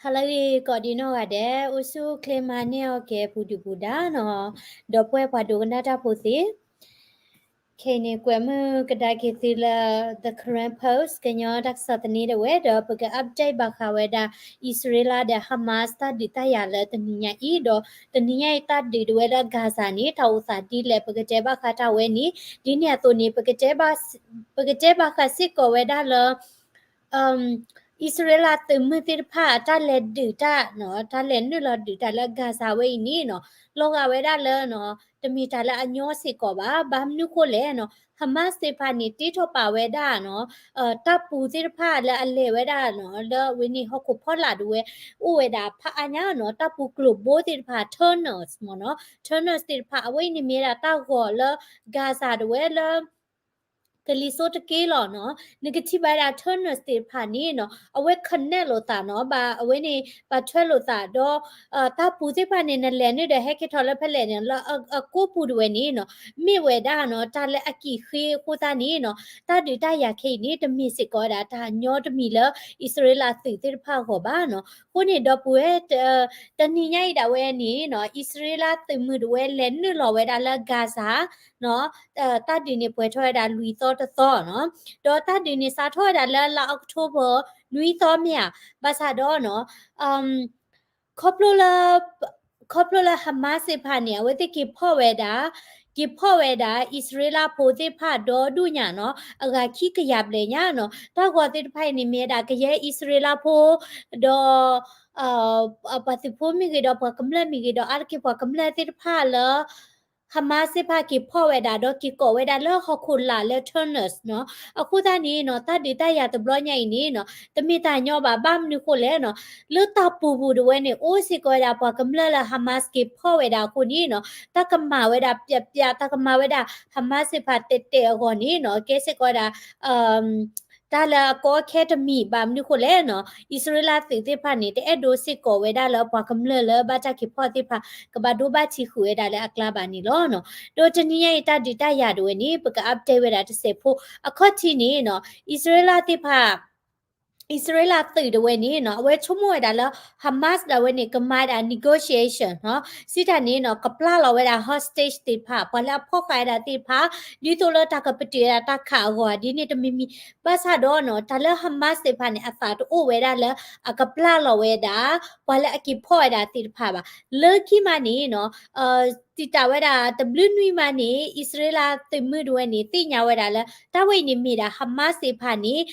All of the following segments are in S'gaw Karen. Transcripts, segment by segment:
ဟါလၢအဂ့ၤ ကိးဒံနီၢ်ဂၤဒဲး, အိၣ်ဆူၣ်အိၣ်ချ့မၤန့ၢ်အီၣ်က့ၤပူၤဒုၣ်ပူၤဒါနီၤ, ဒီပုၢ်ဝဲၢ်ပှၤဒိကနၣ်တၢ်ဖိသ့ၣ်, ခဲအံၤန့ၣ် ကွဲမုၢ်ကဒါက့ၤသုလၢ The Karen Post ကညီတၢ်ကစီၣ်သန့ဒၣ်ဝဲ ဒီးပက update ဘၣ်ဃးဝဲဒၣ် အံၣ်စရ့လးဒီး Hamas တၢ်ဒုးတၢ်ယၤလၢတနံၤညါအံၤ, ဒီးတနံၤညါအံၤတၢ်ဒုးဒၣ်ဝဲလၢ Gaza န့ၣ် တၢ်အိၣ်သးဒ်လဲၣ် ပကတဲဘၣ်ဃးတၢ်ဝဲန့ၣ်, ဒ်န့ၣ်အသိးန့ၣ် ပကတဲဘၣ်ဃးစ့ၢ်ကီးဝဲဒၣ်လၢ အံၣ်စရ့လးသုးမုၢ်သ့ၣ်တဖၣ် တၢ်လဲၤဒုးတၢ်နီၤ, တၢ်လဲၤနုာ်လီၤဒုးတၢ်လၢ Gaza ဝဲအံၤန့ၣ်နီၤ, လီၤဂာ်ဝဲဒၣ်လၢနီၤ, တမ့ၢ်တၢ်လၢအညီစ့ၢ်ကီးဘၣ်. ဘၣ်မနုၤဃိလဲၣ်နီၤ, Hamas သ့ၣ်တဖၣ်န့ၣ် တ့ထီၣ်ပာ်ဝဲဒၣ်နီၤ, တၢ်ပူၤသ့ၣ်တဖၣ်လၢအလဲၤဝဲဒၣ်နီၤ, လၢအဝဲန့ၣ်ဟီၣ်ခိၣ်ဖီလာ်ဒၣ်ဝဲ, အိၣ်ဝဲဒၣ်ဖးအါညါနီၤ, တၢ်ပူၤကျိၤဘိသ့ၣ်တဖၣ် tunnels မ့ၢ်နီၤ, tunnels သ့ၣ်တဖၣ် အဝဲအံၤန့ၣ်မ့ၢ်ဝဲဒၣ်တၢ်ဂီၤလၢ Gaza ဒၣ်ဝဲလၢ ကလံၤစိးတက့ၢ်လီၤနီၤ, နကထံၣ်ဘၣ်ဝဲဒၣ် tunnels သ့ၣ်တဖၣ်န့ၣ်နီၤ, အဝဲ connect လိာ်သးနီၤ, ဘၣ်အဝဲန့ၣ် ဘၣ်ထွဲလိာ်သးဒီး တၢ်ပူၤသ့ၣ်တဖၣ်န့ၣ် နလဲၤနုာ်ဒီးဟဲက့ၤထီၣ်လၢဖဲလဲၣ်န့ၣ် လၢအကိးပူၤဒၣ်ဝဲန့ၣ်နီၤ, မ့ၢ်ဝဲဒၣ်နီၤ, တၢ်လၢအကံၣ်ဃ့အဃိသတးန့ၣ်နီၤ, တၢ်ဒုးတၢ်ယၤခဲအံၤန့ၣ် တမ့ၢ်စ့ၢ်ကီးဝဲဒၣ် တၢ်ညီတမံၤလၢ အံၣ်စရ့လးသုးသ့ၣ်တဖၣ်အဂီၢ်ဘၣ်နီၤ. အဃိန့ၣ် ဒီပုၢ်ဝဲၢ် တနံၤညါအံၤဒၣ်ဝဲန့ၣ်နီၤ, အံၣ်စရ့လးသုးမုၢ်ဒၣ်ဝဲလဲၤနုာ်လီၤဝဲဒၣ်လၢ Gaza နီၤ, တၢ်ဒုးန့ၣ်ပှဲၤထီၣ်ဝဲဒၣ်လွံၢ်သီတသီနီၤ, ဒီးတၢ်ဒုးန့ၣ်စးထီၣ်ဝဲဒၣ်လၢလါ October နွံသီမ့ၢ်ဧါ, ဘၣ်ဆၣ်ဒီးနီၤ, ခီဖျိလၢ ခီဖျိလၢ Hamas သ့ၣ်တဖၣ်န့ၣ် အဝဲသ့ၣ်က့ၤဖီၣ်ဝဲဒၣ်, က့ၤဖီၣ်ဝဲဒၣ် အံၣ်စရ့လးဖိသ့ၣ်တဖၣ်ဒီဒူၣ်ညါနီၤ, အဂၤခံကယၤဘျဲၣ်ညါနီၤ, တၢ်ဂီၤသ့ၣ်တဖၣ်အံၤန့ၣ် မ့ၢ်ဝဲဒၣ်ကယဲၢ်အံၣ်စရ့လးဖိ ဒီး ပှၤသုးဖိမ့ၢ်ဂ့ၤဒီးပှၤကမျၢၢ်မ့ၢ်ဂ့ၤဒီး အါတက့ၢ်ပှၤကမျၢၢ်သ့ၣ်တဖၣ်လၢ Hamas သ့ၣ်တဖၣ်က့ၤဖီၣ်ဝဲဒၣ် ဒီးက့ၤကိးဝဲဒၣ်လၢဟီၣ်ခိၣ်လာ်လၢ tunnels နီၤ. အဃိသတးန့ၣ်နီၤ တၢ်ဒုးတၢ်ယၤတဘျီညါအံၤန့ၣ်နီၤ တမ့ၢ်တၢ်ညီဘၣ် ဘၣ်မနုၤဃိလဲၣ်နီၤ လၢတၢ်ပူၤပူၤဒၣ်ဝဲန့ၣ် အိၣ်စ့ၢ်ကီးဝဲဒၣ်ပှၤကမျၢၢ်လၢ Hamas က့ၤဖီၣ်ဝဲဒၣ်အဃိန့ၣ်နီၤ တၢ်ကမၤဝဲဒၣ်ပျးပျး တၢ်ကမၤဝဲဒၣ် Hamas သ့ၣ်တဖၣ်တဲာ်တဲာ်အဂီၢ်န့ၣ်နီၤ ကဲစ့ၢ်ကီးဝဲဒၣ် တၢ်လၢအကီအခဲတမံၤ ဘၣ်မနုၤဃိလဲၣ်နီၤ အံၣ်စရ့လးသုးသ့ၣ်တဖၣ်န့ၣ် တအဲၣ်ဒိးစ့ၢ်ကီးဝဲဒၣ်လၢပှၤကမျၢၢ်လၢဘၣ်တၢ်က့ၤဖီၣ်သ့ၣ်တဖၣ် ကဘၣ်ဒိဘၣ်ထံးဃုာ်ဝဲဒၣ်လၢအကျါဘၣ်န့ၣ်လီၤ. ဒီးတနံၤညါအံၤတၢ်ဒုးတၢ်ယၤဒၣ်ဝဲန့ၣ် ပက update ဝဲဒၣ်တစဲးဖိ အခီၣ်ထံးန့ၣ်နီၤ အံၣ်စရ့လးသ့ၣ်တဖၣ် အံၣ်စရ့လးသုးဒၣ်ဝဲန့ၣ်နီၤ အဝဲဆိကမိၣ်ဝဲဒၣ်လၢ Hamas ဒၣ်ဝဲန့ၣ် ကမၤဒၣ် negotiation နီၤ စံးတၢ်န့ၣ်နီၤ ကပျၢ်လီၤဝဲဒၣ် hostage သ့ၣ်တဖၣ် ပှၤလၢအဖီၣ်ဃာ်ဝဲဒၣ်သ့ၣ်တဖၣ် ဒ်သိးလၢတၢ်ကပတုာ်ဝဲဒၣ်တၢ်ခးအဂီၢ် ဒ်န့ၣ်တမံၤမံၤ ဘၣ်ဆၣ်ဒီးနီၤ တၢ်လၢ Hamas သ့ၣ်တဖၣ်န့ၣ် အသးတအိၣ်ဝဲဒၣ်လၢ အကပျၢ်လီၤဝဲဒၣ် ပှၤလၢအက့ၤဖီၣ်ဝဲဒၣ်သ့ၣ်တဖၣ်ဘၣ်. လၢခံမးန့ၣ်နီၤ တံာ်တာ်ဝဲဒၣ်တဘျုးနွံမးန့ၣ် အံၣ်စရ့လးသုးမုၢ်ဒၣ်ဝဲန့ၣ် သ့ၣ်ညါဝဲဒၣ်လၢ တၢ်ဝဲအံၤန့ၣ်မ့ၢ်ဒၣ် Hamas သ့ၣ်တဖၣ်န့ၣ်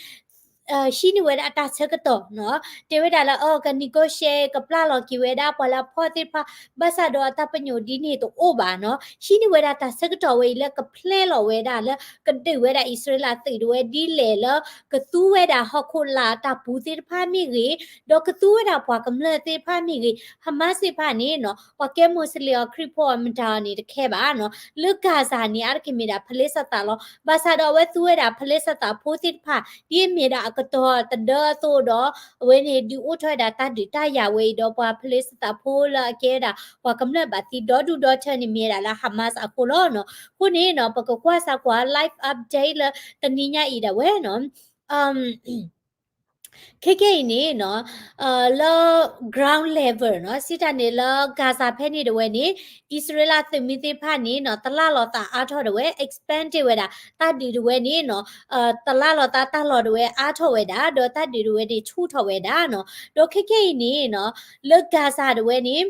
ဟံးန့ၢ်ဝဲဒၣ်အတၢ်ဆၢကတီၢ်နီၤ တဲဝဲဒၣ်လၢ အက negotiate ကပျၢ်လီၤက့ၤဝဲဒၣ် ပှၤလၢအဖီၣ်သ့ၣ်တဖၣ် ဘၣ်ဆၣ်ဒီးအတၢ်ပညိၣ်ဒ်န့ၣ်တအိၣ်ဘၣ်နီၤ ဟံးန့ၢ်ဝဲဒၣ်တၢ်ဆၢကတီၢ်ဝဲအံၤလၢက plan လီၤဝဲဒၣ်လၢ ကဒုးဝဲဒၣ်အံၣ်စရ့လးသုးဒၣ်ဝဲဒ်လဲၣ်လၢ ကသူဝဲဒၣ်ဟီၣ်ခိၣ်လာ်တၢ်ပူၤသ့ၣ်တဖၣ်မ့ၢ်ဂ့ၤ ဒီးကသူဝဲဒၣ်ပှၤကမျၢၢ်သ့ၣ်တဖၣ်မ့ၢ်ဂ့ၤ Hamas သ့ၣ်တဖၣ်န့ၣ်နီၤ ပှၤကဲမိၣ်စလ့ၣ်အီၤခရံာ်ဖိအမတၤအီၤန့ၣ်တခဲဘၣ်နီၤ လၢ Gaza န့ၣ် အါတက့ၢ်မ့ၢ်ဒၣ် ဖလ့စသးလီၤ ဘၣ်ဆၣ်ဒီးအဝဲသူဝဲဒၣ် ဖလ့စသးဖိသ့ၣ်တဖၣ် ဒ်အမ့ၢ်ဒၣ်အကတီၢ်တဒၢအသိးဒီး အဝဲန့ၣ်ဒုးအိၣ်ထီၣ်ဝဲဒၣ်တၢ်ဒုးတၢ်ယၤဝဲအံၤဒီး ပှၤဖလ့စသးဖိလၢအကဲဝဲဒၣ် ပှၤကမျၢၢ်ဘၣ်သံဒီဒူၣ်ဒီထၢန့ၣ်မ့ၢ်ဝဲဒၣ်လၢ Hamas အဃိလီၤနီၤ အဃိန့ၣ်နီၤ ပကကွၢ်စၢ်ကွၢ် live update လၢတနံၤညါအံၤဒၣ်ဝဲနီၤ ခဲကဲအံၤန့ၣ်နီၤ လၢ ground level နီၤ စံးတၢ်န့ၣ်လၢ Gaza ဖဲန့ၣ်ဒၣ်ဝဲန့ၣ် အံၣ်စရ့လးသုးမုၢ်သ့ၣ်တဖၣ်န့ၣ်နီၤ တလၢ်လီၤသးအါထီၣ်ဒၣ်ဝဲ expand ဝဲဒၣ် တၢ်ဒုးဒၣ်ဝဲန့ၣ်နီၤ တလၢ်လီၤသးတၢ်လီၢ်ဒၣ်ဝဲအါထီၣ်ဝဲဒၣ် ဒီးတၢ်ဒုးဒၣ်ဝဲန့ၣ်ဆူၣ်ထီၣ်ဝဲဒၣ်နီၤ ဒီးခဲကဲအံၤန့ၣ်နီၤ လၢ Gaza ဒၣ်ဝဲန့ၣ်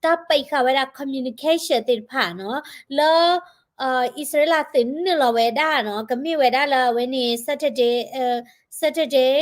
တၢ်ပိတ်ဃာ်ဝဲဒၣ် communication သ့ၣ်တဖၣ်နီၤ လၢ အံၣ်စရ့လးသုးနုာ်လီၤဝဲဒၣ်နီၤ ကမ့ၢ်ဝဲဒၣ်လၢအဝဲန့ၣ် Saturday Saturday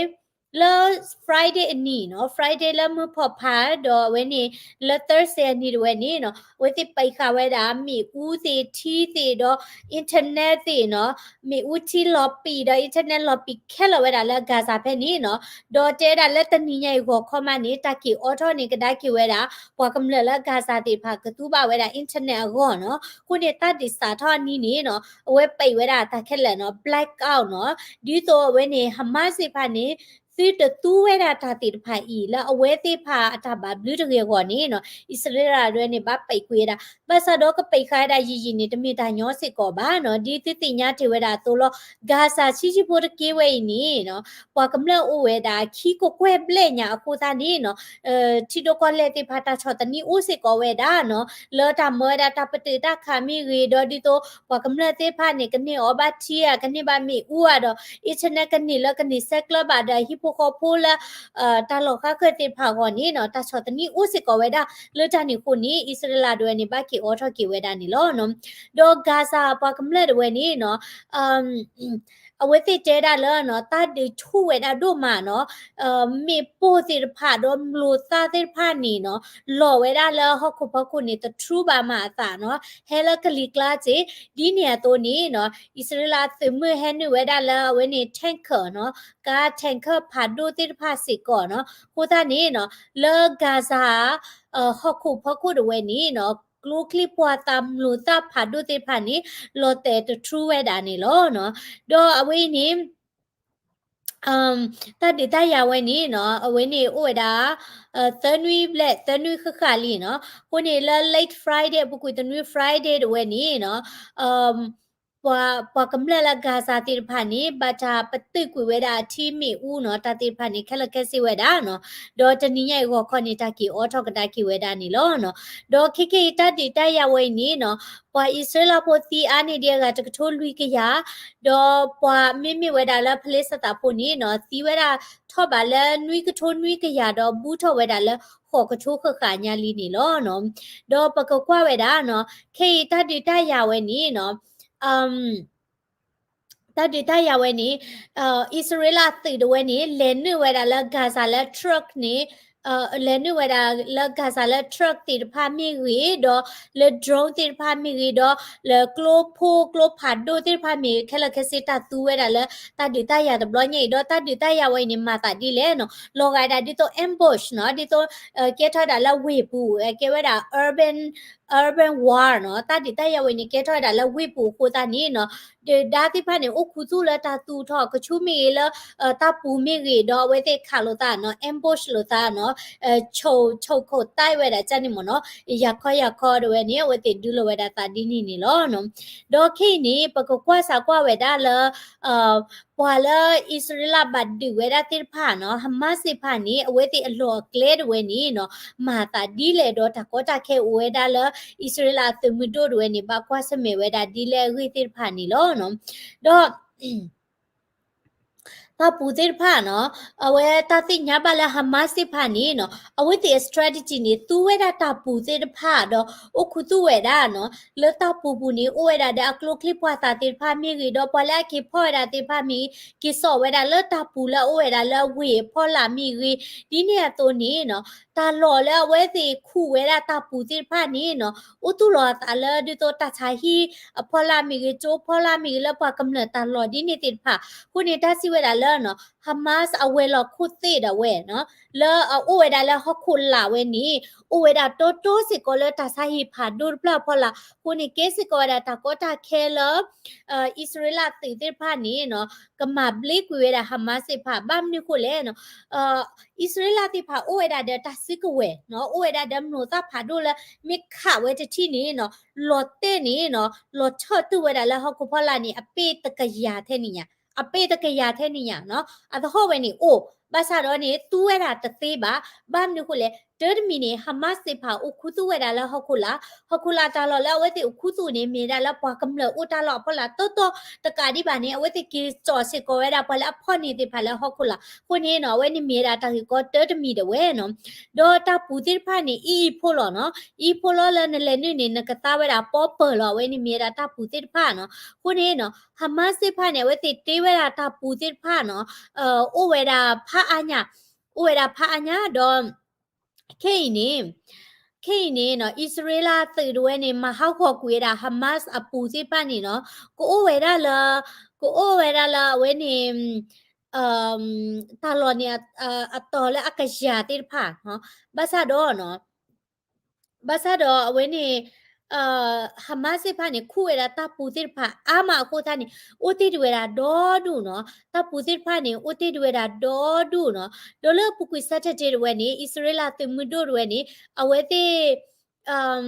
လၢ Friday အနံၤနီၤ Friday လၢမုၢ်ဖီၣ်ဖး ဒီးအဝဲန့ၣ် လၢ Thursday အနံၤဒၣ်ဝဲန့ၣ်နီၤ အဝဲသ့ၣ်ပိတ်ဃာ်ဝဲဒၣ် မ့ၣ်အူသ့ၣ် ထံသ့ၣ်ဒီး internet သ့ၣ်နီၤ မ့ၣ်အူထံလီၤပံာ်ဒီး internet လီၤပံာ်ခဲလၢာ်ဝဲဒၣ်လၢ Gaza ဖဲန့ၣ်နီၤ ဒီးတဲဝဲဒၣ်လၢတနံၤညါအံၤဂီၤခီမးန့ၣ် တၢ်က့ၤအိးထီၣ်န့ၢ်ကဒါက့ၤဝဲဒၣ် ပှၤကမျၢၢ်လၢ Gaza သ့ၣ်တဖၣ်ကသူဘၣ်ဝဲဒၣ် internet အဂီၢ်နီၤ အဃိန့ၣ်တၢ်ဒုးစးထီၣ်အနံၤန့ၣ်နီၤ အဝဲပိတ်ဝဲဒၣ်တၢ်ခဲလၢာ်နီၤ blackout နီၤ ဒ်သိးအဝဲန့ၣ် Hamas သ့ၣ်တဖၣ်န့ၣ် သုတသူဝဲဒၣ်တၢ်သ့ၣ်တဖၣ်အံၤ လၢအဝဲသ့ၣ်တဖၣ်အတၢ်ဘၣ်ဘျုးတဂ့ၤအဂီၢ်န့ၣ်နီၤ အံၣ်စရ့လးဒၣ်ဝဲန့ၣ် ဘၣ်ပိတ်ကွံာ်ဝဲဒၣ်, ဘၣ်ဆၣ်ဒီးကပိတ်ဃာ်ဝဲဒၣ်ယံာ်ယံာ်န့ၣ် တမ့ၢ်တၢ်ညီစ့ၢ်ကီးဘၣ်နီၤ, ဒ်သုသ့ၣ်ညါတ့ၢ်ဝဲဒၣ်အသိးလီၤ. ဂါဇာဆံးဆံးဖိတက့ဝဲအံၤန့ၣ်နီၤ ပှၤကမျၢၢ်အိၣ်ဝဲဒၣ်ခံကကွဲၢ်ဘျဲၣ်ညါအဃိသတးန့ၣ်နီၤ ထံဒိၣ်ကီၢ်လဲၢ်သ့ၣ်တဖၣ်တၢ်ဆီၣ်သနံးအိၣ်စ့ၢ်ကီးဝဲဒၣ်နီၤ, လၢတၢ်မၤဝဲဒၣ်တၢ်ပတုာ်တၢ်ခးမ့ၢ်ဂ့ၤ, ဒီးဒ်သိးပှၤကမျၢၢ်သ့ၣ်တဖၣ်န့ၣ် ကန့ၢ်အီၣ်ဘၣ်ထံဧါ, ကန့ၢ်ဘၣ်မ့ၣ်အူဧါဒီး internet ကန့ၢ်လၢကန့ၢ်ဆဲးကျၢဘၣ်ဒီးဟံၣ်ဖိဃီဖိလၢ တၢ်လီၢ်ဃါဃၢၤသ့ၣ်တဖၣ်အဂီၢ်န့ၣ်နီၤ တၢ်ဆီၣ်သနံးအိၣ်စ့ၢ်ကီးဝဲဒၣ်, လၢတၢ်န့ၣ်အဃိန့ၣ် အံၣ်စရ့လးဒၣ်ဝဲန့ၣ် ဘၣ်က့ၤအိးထီၣ်က့ၤဝဲဒၣ်န့ၣ်လီၤ. ဒီးဂါဇာပှၤကမျၢၢ်ဒၣ်ဝဲန့ၣ်နီၤ အဝဲသ့ၣ်တဲဒၣ်လၢနီၤ တၢ်ဒုးထူၣ်ဝဲဒၣ်ဒိၣ်မးနီၤ, မ့ၣ်ပိၢ်သ့ၣ်တဖၣ်ဒီးမျိာ်သၣ်သ့ၣ်တဖၣ်န့ၣ်နီၤ လီၤဝဲဒၣ်လၢဟီၣ်ခိၣ်ဖီခိၣ်န့ၣ် တထြူဘၣ်မးအသးနီၤ, ဟဲလၢကလံၤကျါစ့ၢ်, ဒ်န့ၣ်အသိးန့ၣ်နီၤ အံၣ်စရ့လးသုးမုၢ်ဟဲနုာ်ဝဲဒၣ်လၢအဝဲန့ၣ် tanker နီၤ, ကါ tanker ဖးဒိၣ်သ့ၣ်တဖၣ်စ့ၢ်ကီးနီၤ, အဃိသတးန့ၣ်နီၤ လၢဂါဇာ ဟီၣ်ခိၣ်ဖီခိၣ်ဒၣ်ဝဲန့ၣ်နီၤ ကျိချံမျိာ်သၣ်မျိာ်သၣ်ဖးဒိၣ်သ့ၣ်တဖၣ်န့ၣ် လီၤတဲာ်တထြူဝဲဒၣ်န့ၣ်လီၤ. ဒီးအဝဲအံၤန့ၣ် တၢ်ဒုးတၢ်ယၤဝဲန့ၣ်နီၤ အဝဲန့ၣ်အိၣ်ဝဲဒၣ် သၢနွံဘျဲၣ် သၢနွံဃၣ်ဃၣ်လံနီၤ, အဃိန့ၣ်လၢ late Friday အပူၤကွံာ်တနွံ Friday ဒၣ်ဝဲန့ၣ်နီၤ ပှၤ ပှၤကမျၢၢ်လၢဂါဇာသ့ၣ်တဖၣ်န့ၣ် ဘၣ်တၢ်ပတုာ်ကွံာ်ဝဲဒၣ်အထံမ့ၣ်အူနီၤ တၢ်သ့ၣ်တဖၣ်န့ၣ် ခဲလၢာ်ခဲဆ့ဝဲဒၣ်နီၤ, ဒီးတနံၤညါအံၤဂီၤခီန့ၣ် တၢ်က့ၤအိးထီၣ်ကဒါက့ၤဝဲဒၣ်န့ၣ်လီၤ. ဒီးခဲကနံၣ်အံၤတၢ်ဒုးတၢ်ယၤဝဲအံၤန့ၣ်နီၤ ပှၤအံၣ်စရ့လးဖိသံအါန့ၢ်ဒံးအဂၤတကထိလွံၢ်ကယၤ, ဒီးပှၤမ့မ့ၢ်ဝဲဒၣ်လၢဖလ့ၣ်စတံဖိန့ၣ်နီၤ သံဝဲဒၣ်ထီၣ်ဘးလၢနွံကထိနွံကယၤ ဒီးဘူးထီၣ်ဝဲဒၣ်လၢဃိးကထိဃၣ်ဃၣ်ညါလံန့ၣ်လီၤ. ဒီးပကကွၢ်ဝဲဒၣ်နီၤ ခဲအံၤတၢ်ဒုးတၢ်ယၤဝဲန့ၣ်နီၤ တၢ်ဒုးတၢ်ယၤဝဲန့ၣ် အံၣ်စရ့လးသုးဒၣ်ဝဲန့ၣ် လဲၤနုာ်ဝဲဒၣ်လၢဂါဇာလၢ truck န့ၣ် လဲၤနုာ်ဝဲဒၣ်လၢဂါဇာလၢ truck သ့ၣ်တဖၣ်မ့ၢ်ဂ့ၤ, ဒီးလၢ drone သ့ၣ်တဖၣ်မ့ၢ်ဂ့ၤ, ဒီးလၢကျိဖိကျိဖးဒိၣ်သ့ၣ်တဖၣ်မ့ၢ်ဂ့ၤ ခဲလၢာ်ခဲဆ့တၢ်သူဝဲဒၣ်လၢတၢ်ဒုးတၢ်ယၤတဘျီညါအံၤ, ဒီးတၢ်ဒုးတၢ်ယၤဝဲအံၤန့ၣ် မၤသးဒ်လဲၣ်နီၤ, လီၤဂာ်ဒၣ်ဒ်သိး ambush နီၤ, ဒ်သိး ကဲထီၣ်ဝဲဒၣ်လၢဝ့ၢ်ပူၤ ကဲဝဲဒၣ် urban urban war နီၤ, တၢ်ဒုးတၢ်ယၤဝဲန့ၣ် ကဲထီၣ်ဝဲဒၣ်လၢဝ့ၢ်ပူၤအဃိသတးန့ၣ်နီၤ, ဒုၣ်ဒါသ့ၣ်တဖၣ်န့ၣ် အိၣ်ခူသူၣ်လၢတၢ်သူၣ်ထီၣ်ကဆူမ့ၢ်ဂ့ၤ လၢတၢ်ပူၤမ့ၢ်ဂ့ၤ ဒီးအဝဲသ့ၣ်ခးလိာ်သးနီၤ ambush လိာ်သးနီၤ ဆိၣ်ခိၣ်တၢ်ဝဲဒၣ်ကန့ၣ်မ့ၢ်နီၤ, ယၤခီယၤခီဒၣ်ဝဲန့ၣ် အဝဲသ့ၣ်ဒုးလိာ်ဝဲဒၣ်သးဒ်န့ၣ်န့ၣ်လီၤ. ဒီးခဲအံၤန့ၣ် ပကကွၢ်စးကွၢ်ဝဲဒၣ်လၢ ပှၤလၢအံၣ်စရ့လးဘၣ်ဒုးဝဲဒၣ်သ့ၣ်တဖၣ်နီၤ Hamas သ့ၣ်တဖၣ်န့ၣ် အဝဲသ့ၣ်အလီၢ်အကျဲဒၣ်ဝဲန့ၣ်နီၤ မၤသးဒ်လဲၣ်ဒီးတၢ်ကီတၢ်ခဲအိၣ်ဝဲဒၣ်လၢ အံၣ်စရ့လးအသုးမုၢ်ဒိၣ်ဒၣ်ဝဲန့ၣ် ဘၣ်ကွၢ်ဆၢၣ်မဲာ်ဝဲဒၣ်ဒ်လဲၣ်အဂ့ၢ်သ့ၣ်တဖၣ်န့ၣ်လီၤ. ဒီး တၢ်ပူၤသ့ၣ်တဖၣ်နီၤ အဝဲတၢ်သ့ၣ်ညါဘၣ်လၢ Hamas သ့ၣ်တဖၣ်န့ၣ်နီၤ အဝဲသ့ၣ်အ strategy န့ၣ် သူဝဲဒၣ်တၢ်ပူၤသ့ၣ်တဖၣ်ဒီး အိၣ်ခူသူၣ်ဝဲဒၣ်နီၤ လၢတၢ်ပူၤပူၤန့ၣ် အိၣ်ဝဲဒၣ်ဒီးအကျိချံမျိာ်သၣ်သ့ၣ်တဖၣ်မ့ၢ်ဂ့ၤ ဒီးပှၤလၢအက့ၤဖီၣ်ဝဲဒၣ်သ့ၣ်တဖၣ်မ့ၢ်ဂ့ၤ က့ၤစိာ်ဝဲဒၣ်လၢတၢ်ပူၤလၢအအိၣ်ဝဲဒၣ်လၢဝ့ၢ်အဖီလာ်မ့ၢ်ဂ့ၤ ဒ်န့ၣ်အသိးန့ၣ်နီၤ တၢ်လီၢ်လၢအဝဲသ့ၣ်ခူၣ်ဝဲဒၣ်တၢ်ပူၤသ့ၣ်တဖၣ်န့ၣ်နီၤ အိၣ်သူၣ်လီၤအသးလၢဒ်သိးတၢ်ဆါဟံၣ်အဖီလာ်မ့ၢ်ဂ့ၤ ကၠိဖီလာ်မ့ၢ်ဂ့ၤ လၢပှၤကမျၢၢ်တၢ်လီၢ်ဒ်န့ၣ်သ့ၣ်တဖၣ် အဃိန့ၣ်တၢ်စံးဝဲဒၣ်လၢနီၤ Hamas အဝဲၤလီၢ်ခိၣ်သ့ၣ်ဒၣ်ဝဲနီၤ လၢအအိၣ်ဝဲဒၣ်လၢဟီၣ်ခိၣ်လာ်ဝဲန့ၣ် အိၣ်ဝဲဒၣ်တီတီစ့ၢ်ကီးလၢတၢ်ဆါဟံၣ်ဖးဒိၣ်တဖျၢၣ်အဖီလာ် အဃိန့ၣ်ကဲစ့ၢ်ကီးဝဲဒၣ်တၢ်ကီတၢ်ခဲလၢ အံၣ်စရ့လးသုးသ့ၣ်တဖၣ်န့ၣ်နီၤ ကမၤဘျ့ကွံာ်ဝဲဒၣ် Hamas သ့ၣ်တဖၣ် ဘၣ်မနုၤဃိလဲၣ်နီၤ အံၣ်စရ့လးသ့ၣ်တဖၣ်အိၣ်ဝဲဒၣ်ဒီးတၢ်စုကဝဲၤနီၤ အိၣ်ဝဲဒၣ်ဒီးမျိာ်သၣ်ဖးဒိၣ်လၢ မ့ၢ်ခးဝဲတထံၣ်န့ၣ်နီၤ လီၤတဲာ်န့ၣ်နီၤ လီၤထၢၣ်တုာ်ဝဲဒၣ်လၢဟီၣ်ခိၣ်ဖီလာ်န့ၣ် အပ့ၢ်တကယၤထဲန့ၣ်ညါ အပ့ၢ်တကယၤထဲန့ၣ်ညါနီၤ အသဟီၣ်ဝဲန့ၣ်အိၣ် ဘၣ်ဆၣ်ဒီးန့ၣ် သူဝဲဒၣ်တသ့ဘၣ် ဘၣ်မနုၤဃိလဲၣ် တၢ်တမံၤန့ၣ် Hamas သ့ၣ်တဖၣ်အိၣ်ခူသူၣ်ဝဲဒၣ်လၢဟီၣ်ခိၣ်လာ် ဟီၣ်ခိၣ်လာ်တၢ်လီၢ်လၢအဝဲသ့ၣ်အိၣ်ခူသူၣ်န့ၣ် မ့ၢ်ဝဲဒၣ်လၢပှၤကမျၢၢ်အိၣ်တၢ်လီၢ်အဖီလာ်တီတီ တကးဒံးဘၣ်န့ၣ် အဝဲသ့ၣ်က့ၤစိာ်စ့ၢ်ကီးဝဲဒၣ်ပှၤလၢအဖီၣ်န့ၢ်သ့ၣ်တဖၣ်လၢဟီၣ်ခိၣ်လာ် အဃိန့ၣ်နီၤ အဝဲန့ၣ်မ့ၢ်ဝဲဒၣ်တၢ်ဂ့ၢ်ကီတၢ်တမံၤဒၣ်ဝဲနီၤ ဒီးတၢ်ပူၤသ့ၣ်တဖၣ်န့ၣ် အံၤအံၤဖိလီၤနီၤ အံၤအံၤဖိလီၤလၢနလဲၤနုာ်န့ၣ် နကသါဝဲဒၣ်ပီပၢၢ်လီၤ အဝဲန့ၣ်မ့ၢ်ဝဲဒၣ်တၢ်ပူၤသ့ၣ်တဖၣ်နီၤ အဃိန့ၣ်နီၤ Hamas သ့ၣ်တဖၣ်န့ၣ် အဝဲသ့ၣ်တ့ဝဲဒၣ်တၢ်ပူၤသ့ၣ်တဖၣ်နီၤ အိၣ်ဝဲဒၣ် ဖးအါညၣ် အိၣ်ဝဲဒၣ်ဖးအါညၣ်ဒီး ခဲအံၤန့ၣ် ခဲအံၤန့ၣ်နီၤ အံၣ်စရ့လးသုးဒၣ်ဝဲန့ၣ် မၤဟးဂီၤကွံာ်ဝဲဒၣ် Hamas အပူၤသ့ၣ်တဖၣ်န့ၣ်နီၤ ကအိၣ်ဝဲဒၣ်လၢ ကအိၣ်ဝဲဒၣ်လၢအဝဲန့ၣ် တၢ်လီၢ်န့ၣ် အတီၤလၢအကယၤသ့ၣ်တဖၣ် ဘၣ်ဆၣ်ဒီးနီၤ ဘၣ်ဆၣ်ဒီးအဝဲန့ၣ် Hamas သ့ၣ်တဖၣ်န့ၣ် ခူၣ်ဝဲဒၣ်တၢ်ပူၤသ့ၣ်တဖၣ်အါမးအဃိသတးန့ၣ် အိၣ်တ့ၢ်ဒံးဝဲဒၣ်ဒီဒူၣ်နီၤ, တၢ်ပူၤသ့ၣ်တဖၣ်န့ၣ် အိၣ်တ့ၢ်ဒံးဝဲဒၣ်ဒီဒူၣ်နီၤ, ဒီးလၢအပူၤကွံာ် Saturday တဝဲန့ၣ် အံၣ်စရ့လးသုးမုၢ်ဒိၣ်တဝဲန့ၣ် အဝဲသ့ၣ်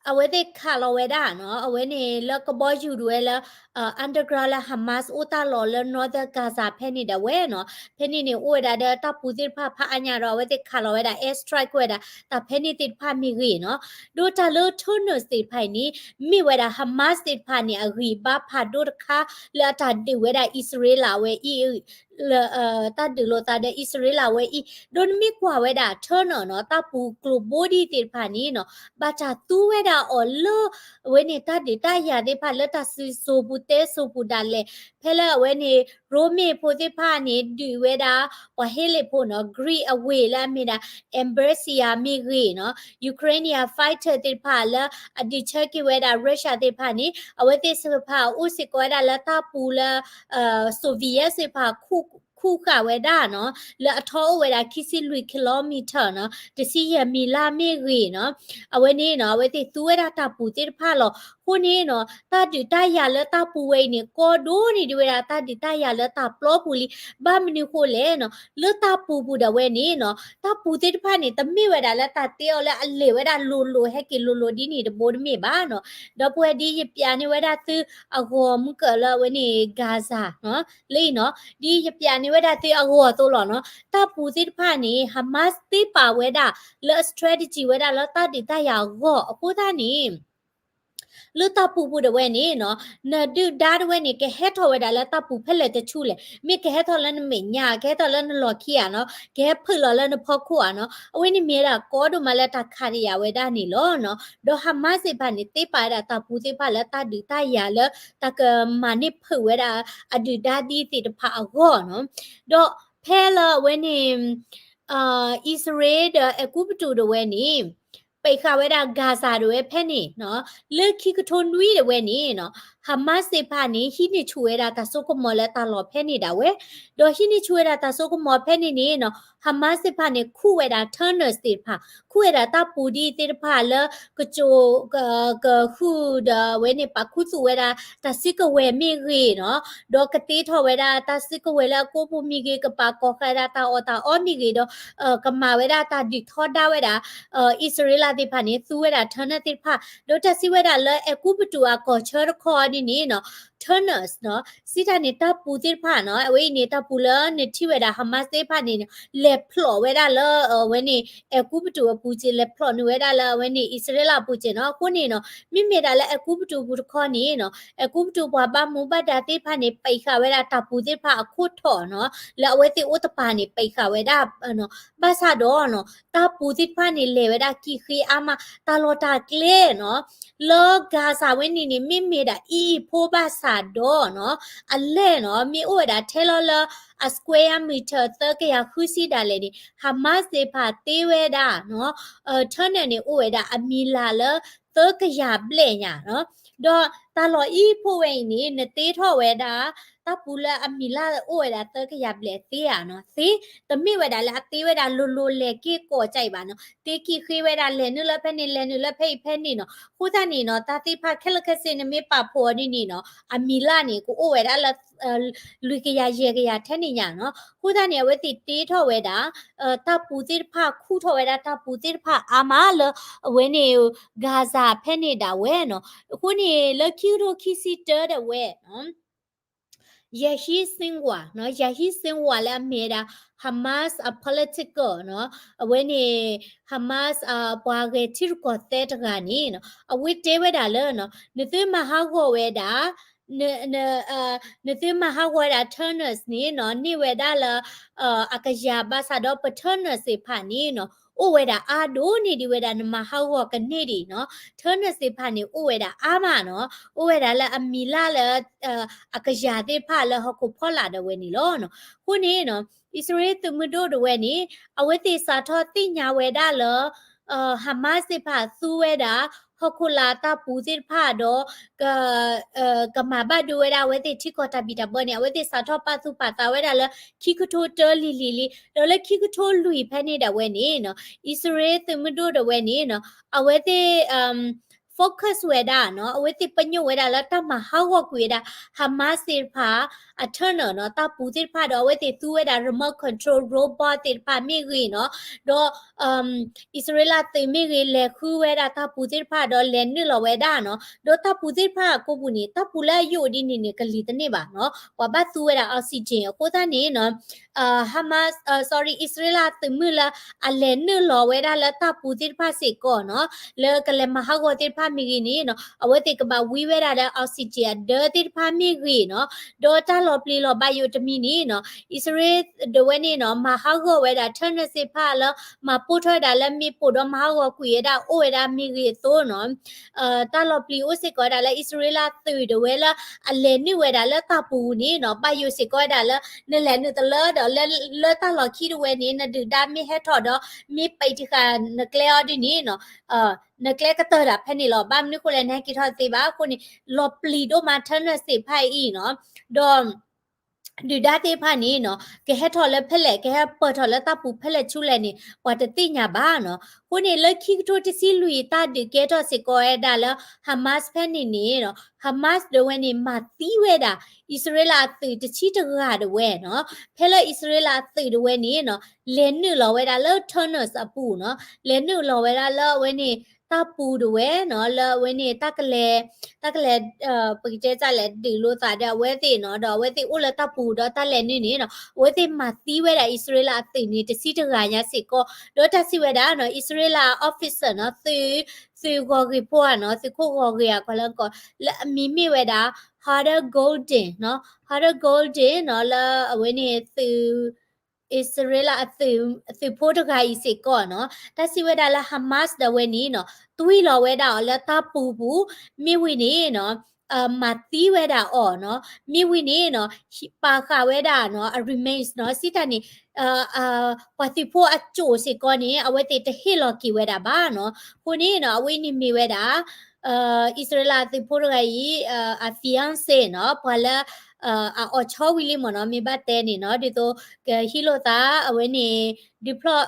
အဝဲသ့ၣ်ခးလီၤဝဲဒၣ်နီၤ, အဝဲန့ၣ်လၢကဘီယူၤဒၣ်ဝဲလၢ underground လၢ Hamas အိၣ်တၢ်လီၢ်လၢ Northern Gaza ဖဲန့ၣ်ဒၣ်ဝဲနီၤ, ဖဲန့ၣ်န့ၣ် အိၣ်ဝဲဒၣ်ဒီးတၢ်ပူၤသ့ၣ်တဖၣ်ဖးအါညါဒီး အဝဲသ့ၣ်ခးလီၤဝဲဒၣ် air strike ဝဲဒၣ် တၢ်ဖဲန့ၣ်သ့ၣ်တဖၣ်မ့ၢ်ဂ့ၤနီၤ, ဒီးတၢ်လၢ tunnels သ့ၣ်တဖၣ်အံၤန့ၣ် မ့ၢ်ဝဲဒၣ် Hamas သ့ၣ်တဖၣ်န့ၣ် အဂံၢ်ဘါဖးဒိၣ်တခါ လၢအတၢ်ဒုးဝဲဒၣ်အံၣ်စရ့လးဝဲအံၤ လၢတၢ်ဒုးလိာ်သးဒီးအံၣ်စရ့လးဝဲအံၤ, ဒီးနမ့ၢ်ကွၢ်ဝဲဒၣ် tunnel နီၤ, တၢ်ပူၤကျိၤဘိဒံးသ့ၣ်တဖၣ်န့ၣ်နီၤ, ဘၣ်တၢ်သူဝဲဒၣ်အီၤလၢ အဝဲန့ၣ်တၢ်ဒုးတၢ်ယၤသ့ၣ်တဖၣ်လၢတၢ်စံၣ်စိၤပူၤ တဲစိၤပူၤဒၣ်လဲာ်, ဖဲလၢအဝဲန့ၣ် ရိမ့ၤဖိသ့ၣ်တဖၣ်န့ၣ် ဒုးဝဲဒၣ် ပှၤဟ့လ့ၣ်ဖိနီၤ, Greek အဝ့ၢ်လၢအမ့ၢ်ဒၣ် Anversia မ့ၢ်ဂ့ၤနီၤ, Ukrainian fighter သ့ၣ်တဖၣ်လၢအဒုးဆၢက့ၤဝဲဒၣ် Russia သ့ၣ်တဖၣ်န့ၣ် အဝဲသ့ၣ်သ့ၣ်တဖၣ်အိၣ်စ့ၢ်ကီးဝဲဒၣ်လၢတၢ်ပူၤလၢ Soviet သ့ၣ်တဖၣ် ခူၣ်ဃာ်ဝဲဒၣ်နီၤ, လၢအထီအိၣ်ဝဲဒၣ် ခံဆံလွံၢ် kilometer နီၤ, တဆံယဲၢ်မံးလးမ့ၢ်ဂ့ၤနီၤ, အဝဲန့ၣ်နီၤ အဝဲသ့ၣ်သူဝဲဒၣ်တၢ်ပူၤသ့ၣ်တဖၣ်လီၤ. အဃိန့ၣ်နီၤ တၢ်ဒုးတၢ်ယၤလၢတၢ်ပူၤဝဲအံၤန့ၣ် ကီဒိၣ်န့ၢ်ဒံးဝဲဒၣ်တၢ်ဒုးတၢ်ယၤလၢတၢ်ပျီပူၤလံ. ဘၣ်မနုၤဃိလဲၣ်နီၤ, လၢတၢ်ပူၤပူၤဒၣ်ဝဲန့ၣ်နီၤ, တၢ်ပူၤသ့ၣ်တဖၣ်န့ၣ် တမ့ၢ်ဝဲဒၣ်လၢတၢ်တ့အီၤလၢအလဲၤဝဲဒၣ်လိၤလိၤဟဲက့ၤလိၤလိၤဒ်န့ၣ်တဘိတမ့ၢ်ဘၣ်နီၤ. ဒီပုၢ်ဝဲၢ် ဒ်ယပျးန့ၢ်ဝဲဒၣ်သုအဂီၢ်မုၢ်ကၢၢ်လၢအဝဲန့ၣ် Gaza နီၤ, လၢအံၤနီၤ, ဒ်ယပျးန့ၢ်ဝဲဒၣ်သုအဂီၢ်အသိးလီၤနီၤ, တၢ်ပူၤသ့ၣ်တဖၣ်န့ၣ် Hamas သ့ပာ်ဝဲဒၣ်လၢအ strategy ဝဲဒၣ်လၢတၢ်ဒုးတၢ်ယၤအဂီၢ်အဃိသတးန့ၣ် လၢတၢ်ပူၤပူၤဒၣ်ဝဲန့ၣ်နီၤ, နဒုၣ်ဒါတဝဲန့ၣ် ကဟဲထီၣ်ဝဲဒၣ်လၢတၢ်ပူၤဖဲလဲၣ်တဆူလဲၣ်, မ့ၢ်ကဟဲထီၣ်လၢနမဲာ်ညါ, ကဟဲထီၣ်လၢနလီၢ်ခံဧါနီၤ, ကဟဲဖုးလီၤလၢနဖီခိၣ်ဧါနီၤ, အဝဲန့ၣ်မ့ၢ်ဒၣ်ကီဒိၣ်မးလၢတၢ်ခးတယာ်ဝဲဒၣ်န့ၣ်လီၤနီၤ. ဒီး Hamas သ့ၣ်တဖၣ်န့ၣ် သ့ပာ်ဝဲဒၣ်တၢ်ပူၤသ့ၣ်တဖၣ်လၢတၢ်ဒုးတၢ်ယၤလၢ တၢ်ကမၤန့ၢ်ဖုးဝဲဒၣ်အဒုၣ်ဒါဒ်သ့ၣ်တဖၣ်အဂီၢ်နီၤ. ဒီးဖဲလၢအဝဲန့ၣ် အံၣ်စရ့လးဒီးအဲၤကူပတူးဒၣ်ဝဲန့ၣ် ပာ်ဃာ်ဝဲဒၣ် Gaza ဒၣ်ဝဲဖဲန့ၣ်နီၤ, လၢခံကထိနွံဒၣ်ဝဲန့ၣ်နီၤ, Hamas သ့ၣ်တဖၣ်န့ၣ် ဟံးန့ၢ်ဆူၣ်ဝဲဒၣ်တၢ်စိကမီၤလၢတၢ်လီၢ်ဖဲန့ၣ်ဒၣ်ဝဲ, ဒီးဟံးန့ၢ်ဆူၣ်ဝဲဒၣ်တၢ်စိကမီၤဖဲန့ၣ်န့ၣ်နီၤ, Hamas သ့ၣ်တဖၣ်န့ၣ် ခူၣ်ဝဲဒၣ် tunnels သ့ၣ်တဖၣ်, ခူၣ်ဝဲဒၣ်တၢ်ပူၤဒ်သ့ၣ်တဖၣ်လၢ ကစိၤ က ကဃုာ်ဒီးအဝဲန့ၣ် ပာ်ခူသူၣ်ဝဲဒၣ်တၢ်စုကဝဲၤမ့ၢ်ဂ့ၤနီၤ, ဒီးကတ့ထီၣ်ဝဲဒၣ်တၢ်စုကဝဲၤလၢအကိးပူၤမ့ၢ်ဂ့ၤ, ကပာ်ကီၤဃာ်ဝဲဒၣ်တၢ်အီၣ်တၢ်အီမ့ၢ်ဂ့ၤဒီး ကမၤဝဲဒၣ်တၢ်ဒုးထီဒါဝဲဒၣ် အံၣ်စရ့လးသ့ၣ်တဖၣ်န့ၣ် သူဝဲဒၣ် tunnel သ့ၣ်တဖၣ်, ဒီးတၢ်စံးဝဲဒၣ်လၢအဲၤကူပတူးအကီၢ်ဆၢတခီန့ၣ်န့ၣ်နီၤ, tunnels နီၤ, စံးတၢ်န့ၣ် တၢ်ပူၤသ့ၣ်တဖၣ်နီၤ, အဝဲအံၤန့ၣ် တၢ်ပူၤလၢနထံၣ်ဝဲဒၣ် Hamas သ့ၣ်တဖၣ်န့ၣ် လဲၤဖျိးဝဲဒၣ်လၢအဝဲန့ၣ် အဲၤကူပတူးအပူၤစ့ၢ်, လဲၤဖျိးနုာ်ဝဲဒၣ်လၢအဝဲန့ၣ် အံၣ်စရ့လးအပူၤစ့ၢ်နီၤ. အဃိန့ၣ်နီၤ, မ့မ့ၢ်ဒၣ်လၢအဲၤကူပတူးအပူၤတခီန့ၣ်နီၤ, အဲၤကူပတူးပှၤဘၣ်မူဘၣ်ဒါသ့ၣ်တဖၣ်န့ၣ် ပာ်ဃာ်ဝဲဒၣ်တၢ်ပူၤသ့ၣ်တဖၣ်အခိၣ်ထီၣ်နီၤ, လၢအဝဲသ့ၣ်အိၣ်တပၤန့ၣ် ပာ်ဃာ်ဝဲဒၣ်နီၤ. ဘၣ်ဆၣ်ဒီးနီၤ, တၢ်ပူၤသ့ၣ်တဖၣ်န့ၣ် လဲၤဝဲဒၣ်ကံၣ်ဃ့အါမး, တၢ်လီၢ်တၢ်ကျဲနီၤ လၢ Gaza ဝဲန့ၣ်န့ၣ် မ့မ့ၢ်ဒၣ်အံၤအံၤဖိဘၣ်ဆၣ်ဒီးနီၤ, အလဲၣ်နီၤ မ့ၢ်အိၣ်ဝဲဒၣ်ထဲလီၤလၢ အ square meter သၢကယၤဃုဆံဒၣ်လဲာ်န့ၣ် Hamas သ့ၣ်တဖၣ်တ့ဝဲဒၣ်နီၤ, tunnel န့ၣ် အိၣ်ဝဲဒၣ်အမံၤလၢ်လၢ သၢကယၤဘျဲၣ်ညါနီၤ. ဒီးတၢ်လီၢ်အံၤဖိဝဲအံၤန့ၣ် နတ့ထီၣ်ဝဲဒၣ် တၢ်ပူၤလၢအမံၤလၢ်အိၣ်ဝဲဒၣ်သၢကယၤဘျဲၣ်သ့ဧါနီၤ, သ့, တမ့ၢ်ဝဲဒၣ်လၢအတ့ဝဲဒၣ်လိၤလိၤလဲၤက့ၤကီၢ်ကၢ်အံၤဘၣ်နီၤ, တ့ကံၣ်ဃ့ဝဲဒၣ်လဲၤနုာ်လၢဖဲန့ၣ် လဲၤနုာ်လၢဖဲအံၤဖဲန့ၣ်နီၤ. အဃိသတးန့ၣ်နီၤ, တၢ်သ့ၣ်တဖၣ်ခဲလၢာ်ခဲဆ့န့ၣ် မ့ၢ်ပာ်ဖှိၣ်အီၤဒ်န့ၣ်နီၤ, အမံၤလၢ်န့ၣ် ကအိၣ်ဝဲဒၣ်လၢ လွံၢ်ကယၤယဲၢ်ကယၤထဲန့ၣ်ညါနီၤ. အဃိသတးန့ၣ် အဝဲသ့ၣ်တ့ထီၣ်ဝဲဒၣ် တၢ်ပူၤသ့ၣ်တဖၣ် ခူၣ်ထီၣ်ဝဲဒၣ်တၢ်ပူၤသ့ၣ်တဖၣ်အါမးလၢ အဝဲန့ၣ် Gaza ဖဲန့ၣ်ဒၣ်ဝဲနီၤ. အဃိန့ၣ် လၢခံကထိခံဆံတၢဒၣ်ဝဲ Yair Sinwar နီၤ, Yair Sinwar လၢအမ့ၢ်ဝဲဒၣ် Hamas အ political နီၤ, အဝဲန့ၣ် Hamas အပှၤဂဲၤထံရူၢ်ကီၢ်သဲးတဂၤန့ၣ်နီၤ, အဝဲတဲဝဲဒၣ်လၢနီၤ, နသုမၤဟးဂီၤဝဲဒၣ် န, န, နသုမၤဟးဂီၤဝဲဒၣ် tunnels န့ၣ်နီၤ, န့ၢ်ဝဲဒၣ်လၢ အကယၤဘၣ်ဆၣ်ဒီးပ tunnels သ့ၣ်တဖၣ်န့ၣ်နီၤ, အိၣ်ဝဲဒၣ်အါဒိၣ်န့ၢ်ဒံးဝဲဒၣ် နမၤဟးဂီၤကန့ၢ်ဒံးနီၤ, tunnels သ့ၣ်တဖၣ်န့ၣ် အိၣ်ဝဲဒၣ်အါမးနီၤ, အိၣ်ဝဲဒၣ်လၢအမံၤလၢ်လၢ အကယၤသ့ၣ်တဖၣ်လၢဟီၣ်ခိၣ်ဖီလာ်ဒၣ်ဝဲန့ၣ်လီၤ. အဃိန့ၣ်နီၤ, အံၣ်စရ့လးသုးမုၢ်ဒိၣ်ဒၣ်ဝဲန့ၣ် အဝဲသ့ၣ်စးထီၣ်သ့ၣ်ညါဝဲဒၣ်လၢ Hamas သ့ၣ်တဖၣ်သူဝဲဒၣ် ဟီၣ်ခိၣ်လာ်တၢ်ပူၤသ့ၣ်တဖၣ်ဒီး က ကမၤဘၣ်ဒိဝဲဒၣ်အဝဲသ့ၣ်ထံကီၢ်တၢ်ဘံၣ်တၢ်ဘၢန့ၣ် အဝဲသ့ၣ်စးထီၣ်ပာ်သူၣ်ပာ်သးဝဲဒၣ်လၢ ခံကထိတၢလံၤလံၤလံ, ဒီးလၢခံကထိလွံၢ်ဖဲန့ၣ်ဒၣ်ဝဲန့ၣ်နီၤ အံၣ်စရ့လးသုးမုၢ်ဒိၣ်ဒၣ်ဝဲန့ၣ်နီၤ အဝဲသ့ၣ် focus ဝဲဒၣ်နီၤ အဝဲသ့ၣ်ပညိၣ်ဝဲဒၣ်လၢတၢ်မၤဟးဂီၤကွံာ်ဝဲဒၣ် Hamas သ့ၣ်တဖၣ် အ tunnel နီၤ တၢ်ပူၤသ့ၣ်တဖၣ်ဒီး အဝဲသ့ၣ်သူဝဲဒၣ် remote control robot သ့ၣ်တဖၣ်မ့ၢ်ဂ့ၤနီၤ ဒီး အံၣ်စရ့လးသုးမ့ၢ်ဂ့ၤ လဲၤဃုဝဲဒၣ်တၢ်ပူၤသ့ၣ်တဖၣ်ဒီးလဲၤနုာ်လီၤဝဲဒၣ်နီၤ ဒီးတၢ်ပူၤသ့ၣ်တဖၣ်အကိးပူၤန့ၣ် တၢ်ပူၤလၢအယိာ်ဒ်န့ၣ်န့ၣ် ကလံၤတန့ၢ်ဘၣ်နီၤ ပှၤဘၣ်သူဝဲဒၣ် oxygen အဃိသတးန့ၣ်နီၤ Hamas sorry အံၣ်စရ့လးသုးမုၢ်လၢအလဲၤနုာ်လီၤဝဲဒၣ်လၢတၢ်ပူၤသ့ၣ်တဖၣ်စ့ၢ်ကီးနီၤ လၢကလဲၤမၤဟးဂီၤသ့ၣ်တဖၣ်မ့ၢ်ဂ့ၤန့ၣ်နီၤ အဝဲသ့ၣ်ကဘၣ်ဝံဝဲဒၣ်လၢ oxygen အဒၢသ့ၣ်တဖၣ်မ့ၢ်ဂ့ၤနီၤ ဒီးတၢ်လီၤပျံၤလီၤဘၣ်ယိာ်တမံၤန့ၣ်နီၤ အံၣ်စရ့လးဒၣ်ဝဲန့ၣ်နီၤ မၤဟးဂီၤဝဲဒၣ် tunnel သ့ၣ်တဖၣ်လၢ မၤပိၢ်ထီၣ်ဝဲဒၣ်လၢမ့ၣ်ပိၢ်ဒီးမၤဟးဂီၤကွံာ်ဝဲဒၣ်အိၣ်ဝဲဒၣ်မ့ၢ်ဂ့ၤအသိးနီၤ တၢ်လီၤပျံၤအိၣ်စ့ၢ်ကီးဝဲဒၣ်လၢအံၣ်စရ့လးသုးဒၣ်ဝဲလၢအလဲၤနုာ်ဝဲဒၣ်လၢတၢ်ပူၤန့ၣ်နီၤ ဘၣ်ယိာ်စ့ၢ်ကီးဝဲဒၣ်လၢ နလဲၤနုာ်တလၢဒီး လၢတၢ်လီၢ်ခံဒၣ်ဝဲန့ၣ် နဒုၣ်ဒါမ့ၢ်ဟဲထီၣ်ဒီး မ့ၢ်ပဲာ်တံၢ်ဃာ်နကျဲအီၤဒ်န့ၣ်နီၤ နကျဲကတၢၢ်ဒၣ်ဖဲန့ၣ်လီၤ ဘၣ်မနုၤဃိလဲၣ် နဟဲက့ၤထီၣ်တသ့ဘၣ်အဃိန့ၣ် လီၤပျံၤဒိၣ်မး tunnel သ့ၣ်တဖၣ်အံၤနီၤ ဒီး ဒုၣ်ဒါသ့ၣ်တဖၣ်န့ၣ်နီၤ ကဟဲထီၣ်လၢဖဲလဲၣ် ကဟဲပၢၢ်ထီၣ်လၢတၢ်ပူၤဖဲလဲၣ်ဆူလဲၣ်န့ၣ် ပှၤတသ့ၣ်ညါဘၣ်နီၤ အဃိန့ၣ် လၢခံကထိတဆံလွံၢ်တၢ်ဒုးကဲထီၣ်စ့ၢ်ကီးဝဲဒၣ်လၢ Hamas ဖဲန့ၣ်န့ၣ်နီၤ Hamas ဒၣ်ဝဲန့ၣ် မၤသံဝဲဒၣ် အံၣ်စရ့လးအသုးတဆံတဂၤဒၣ်ဝဲနီၤ ဖဲလၢအံၣ်စရ့လးအသုးဒၣ်ဝဲန့ၣ်နီၤ လဲၤနုာ်လီၤဝဲဒၣ်လၢ tunnels အပူၤနီၤ လဲၤနုာ်လီၤဝဲဒၣ်လၢအဝဲန့ၣ် တၢ်ပူၤဒၣ်ဝဲနီၤ လၢအဝဲန့ၣ် တၢ်ကလဲၤ တၢ်ကလဲၤ ပကတဲတၢ်လဲၤဒုးလိာ်သးဒီးအဝဲသ့ၣ်နီၤ ဒီးအဝဲသ့ၣ်အိၣ်လၢတၢ်ပူၤဒီးတၢ်လဲၤနုာ်န့ၣ်နီၤ အဝဲသ့ၣ်မၤသံဝဲဒၣ်အံၣ်စရ့လးအသုးန့ၣ် တဆံတဂၤညါစ့ၢ်ကီး ဒီးတၢ်စံးဝဲဒၣ်နီၤ အံၣ်စရ့လး officer နီၤ သုး သုးဂီၤဂ့ၤဖိဧါနီၤ သုးခိၣ်ဂီၤဂ့ၤဧါ ကွၢ်လၢကီး လၢအမံၤမ့ၢ်ဝဲဒၣ် Hunter Golden နီၤ Hunter Golden နီၤ လၢအဝဲန့ၣ်သုး အံၣ်စရ့လးအသုးဖိတဂၤအံၤစ့ၢ်ကီးနီၤ တၢ်စံးဝဲဒၣ်လၢ Hamas ဒၣ်ဝဲန့ၣ်နီၤ တွံၢ်လီၤဝဲဒၣ်အီၤလၢတၢ်ပူၤပူၤ မ့ၢ်ဝံၤန့ၣ်နီၤ မၤသံဝဲဒၣ်အီၤနီၤ မ့ၢ်ဝံၤန့ၣ်နီၤ ပာ်ဃာ်ဝဲဒၣ်နီၤ အ remains နီၤ စံးတၢ်န့ၣ် ပှၤသုးဖိအစိၣ်စ့ၢ်ကီးန့ၣ် အဝဲသ့ၣ်တဟ့ၣ်လီၤက့ၤဝဲဒၣ်ဘၣ်နီၤ အဃိန့ၣ်နီၤ အဝဲအံၤန့ၣ်မ့ၢ်ဝဲဒၣ် အံၣ်စရ့လးသုးဖိတဂၤအံၤ အ fiancé နီၤ ပှၤလၢ အအိၣ်ဆီဝံၤလံမ့ၢ်နီၤ မ့ၢ်ဘၣ်တဲန့ၣ်နီၤ ဒ်သိး ကဟ့ၣ်လိာ်သး အဝဲန့ၣ် ဒုးဖျီၣ်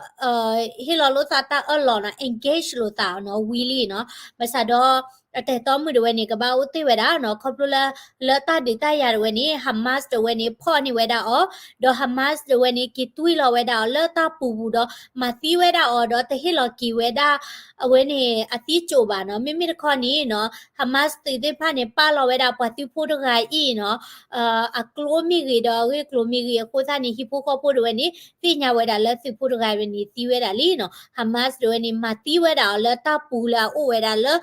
ဟ့ၣ်လီၤလိာ်သးတၢ်အၢၣ်လီၤနီၤ engage လိာ်သးနီၤ ဝံၤလံနီၤ ဘၣ်ဆၣ်ဒီး အတၢ်တီမုၣ်ဒၣ်ဝဲန့ၣ် ကဘၣ်အိၣ်တ့ၢ်ဝဲဒၣ်နီၤ ခီဖျိလၢ လၢတၢ်ဒုးတၢ်ယၤဒၣ်ဝဲန့ၣ် Hamas ဒၣ်ဝဲန့ၣ် ဖီၣ်န့ၢ်ဝဲဒၣ်အီၤ ဒီး Hamas ဒၣ်ဝဲန့ၣ် က့ၤတွံၢ်လီၤဝဲဒၣ်အီၤလၢတၢ်ပူၤပူၤဒီး မၤသံဝဲဒၣ်အီၤဒီး တဟ့ၣ်လီၤက့ၤဝဲဒၣ် အဝဲန့ၣ် အသံစိၣ်ဘၣ်နီၤ မ့မ့ၢ်တခီန့ၣ်နီၤ Hamas သုးသ့ၣ်တဖၣ်န့ၣ် ပာ်လီၤဝဲဒၣ်ပှၤသုးဖိတဂၤအံၤနီၤ အကျိမ့ၢ်ဂ့ၤဒီးအဂ့ၢ်ကျိၤမ့ၢ်ဂ့ၤအဃိသတးန့ၣ် ဟံၣ်ဖိဃီဖိဒၣ်ဝဲန့ၣ် သ့ၣ်ညါဝဲဒၣ်လၢသုးဖိတဂၤဝဲန့ၣ် သံဝဲဒၣ်လံနီၤ Hamas ဒၣ်ဝဲန့ၣ် မၤသံဝဲဒၣ်အီၤလၢတၢ်ပူၤလၢအအိၣ်ဝဲဒၣ်လၢ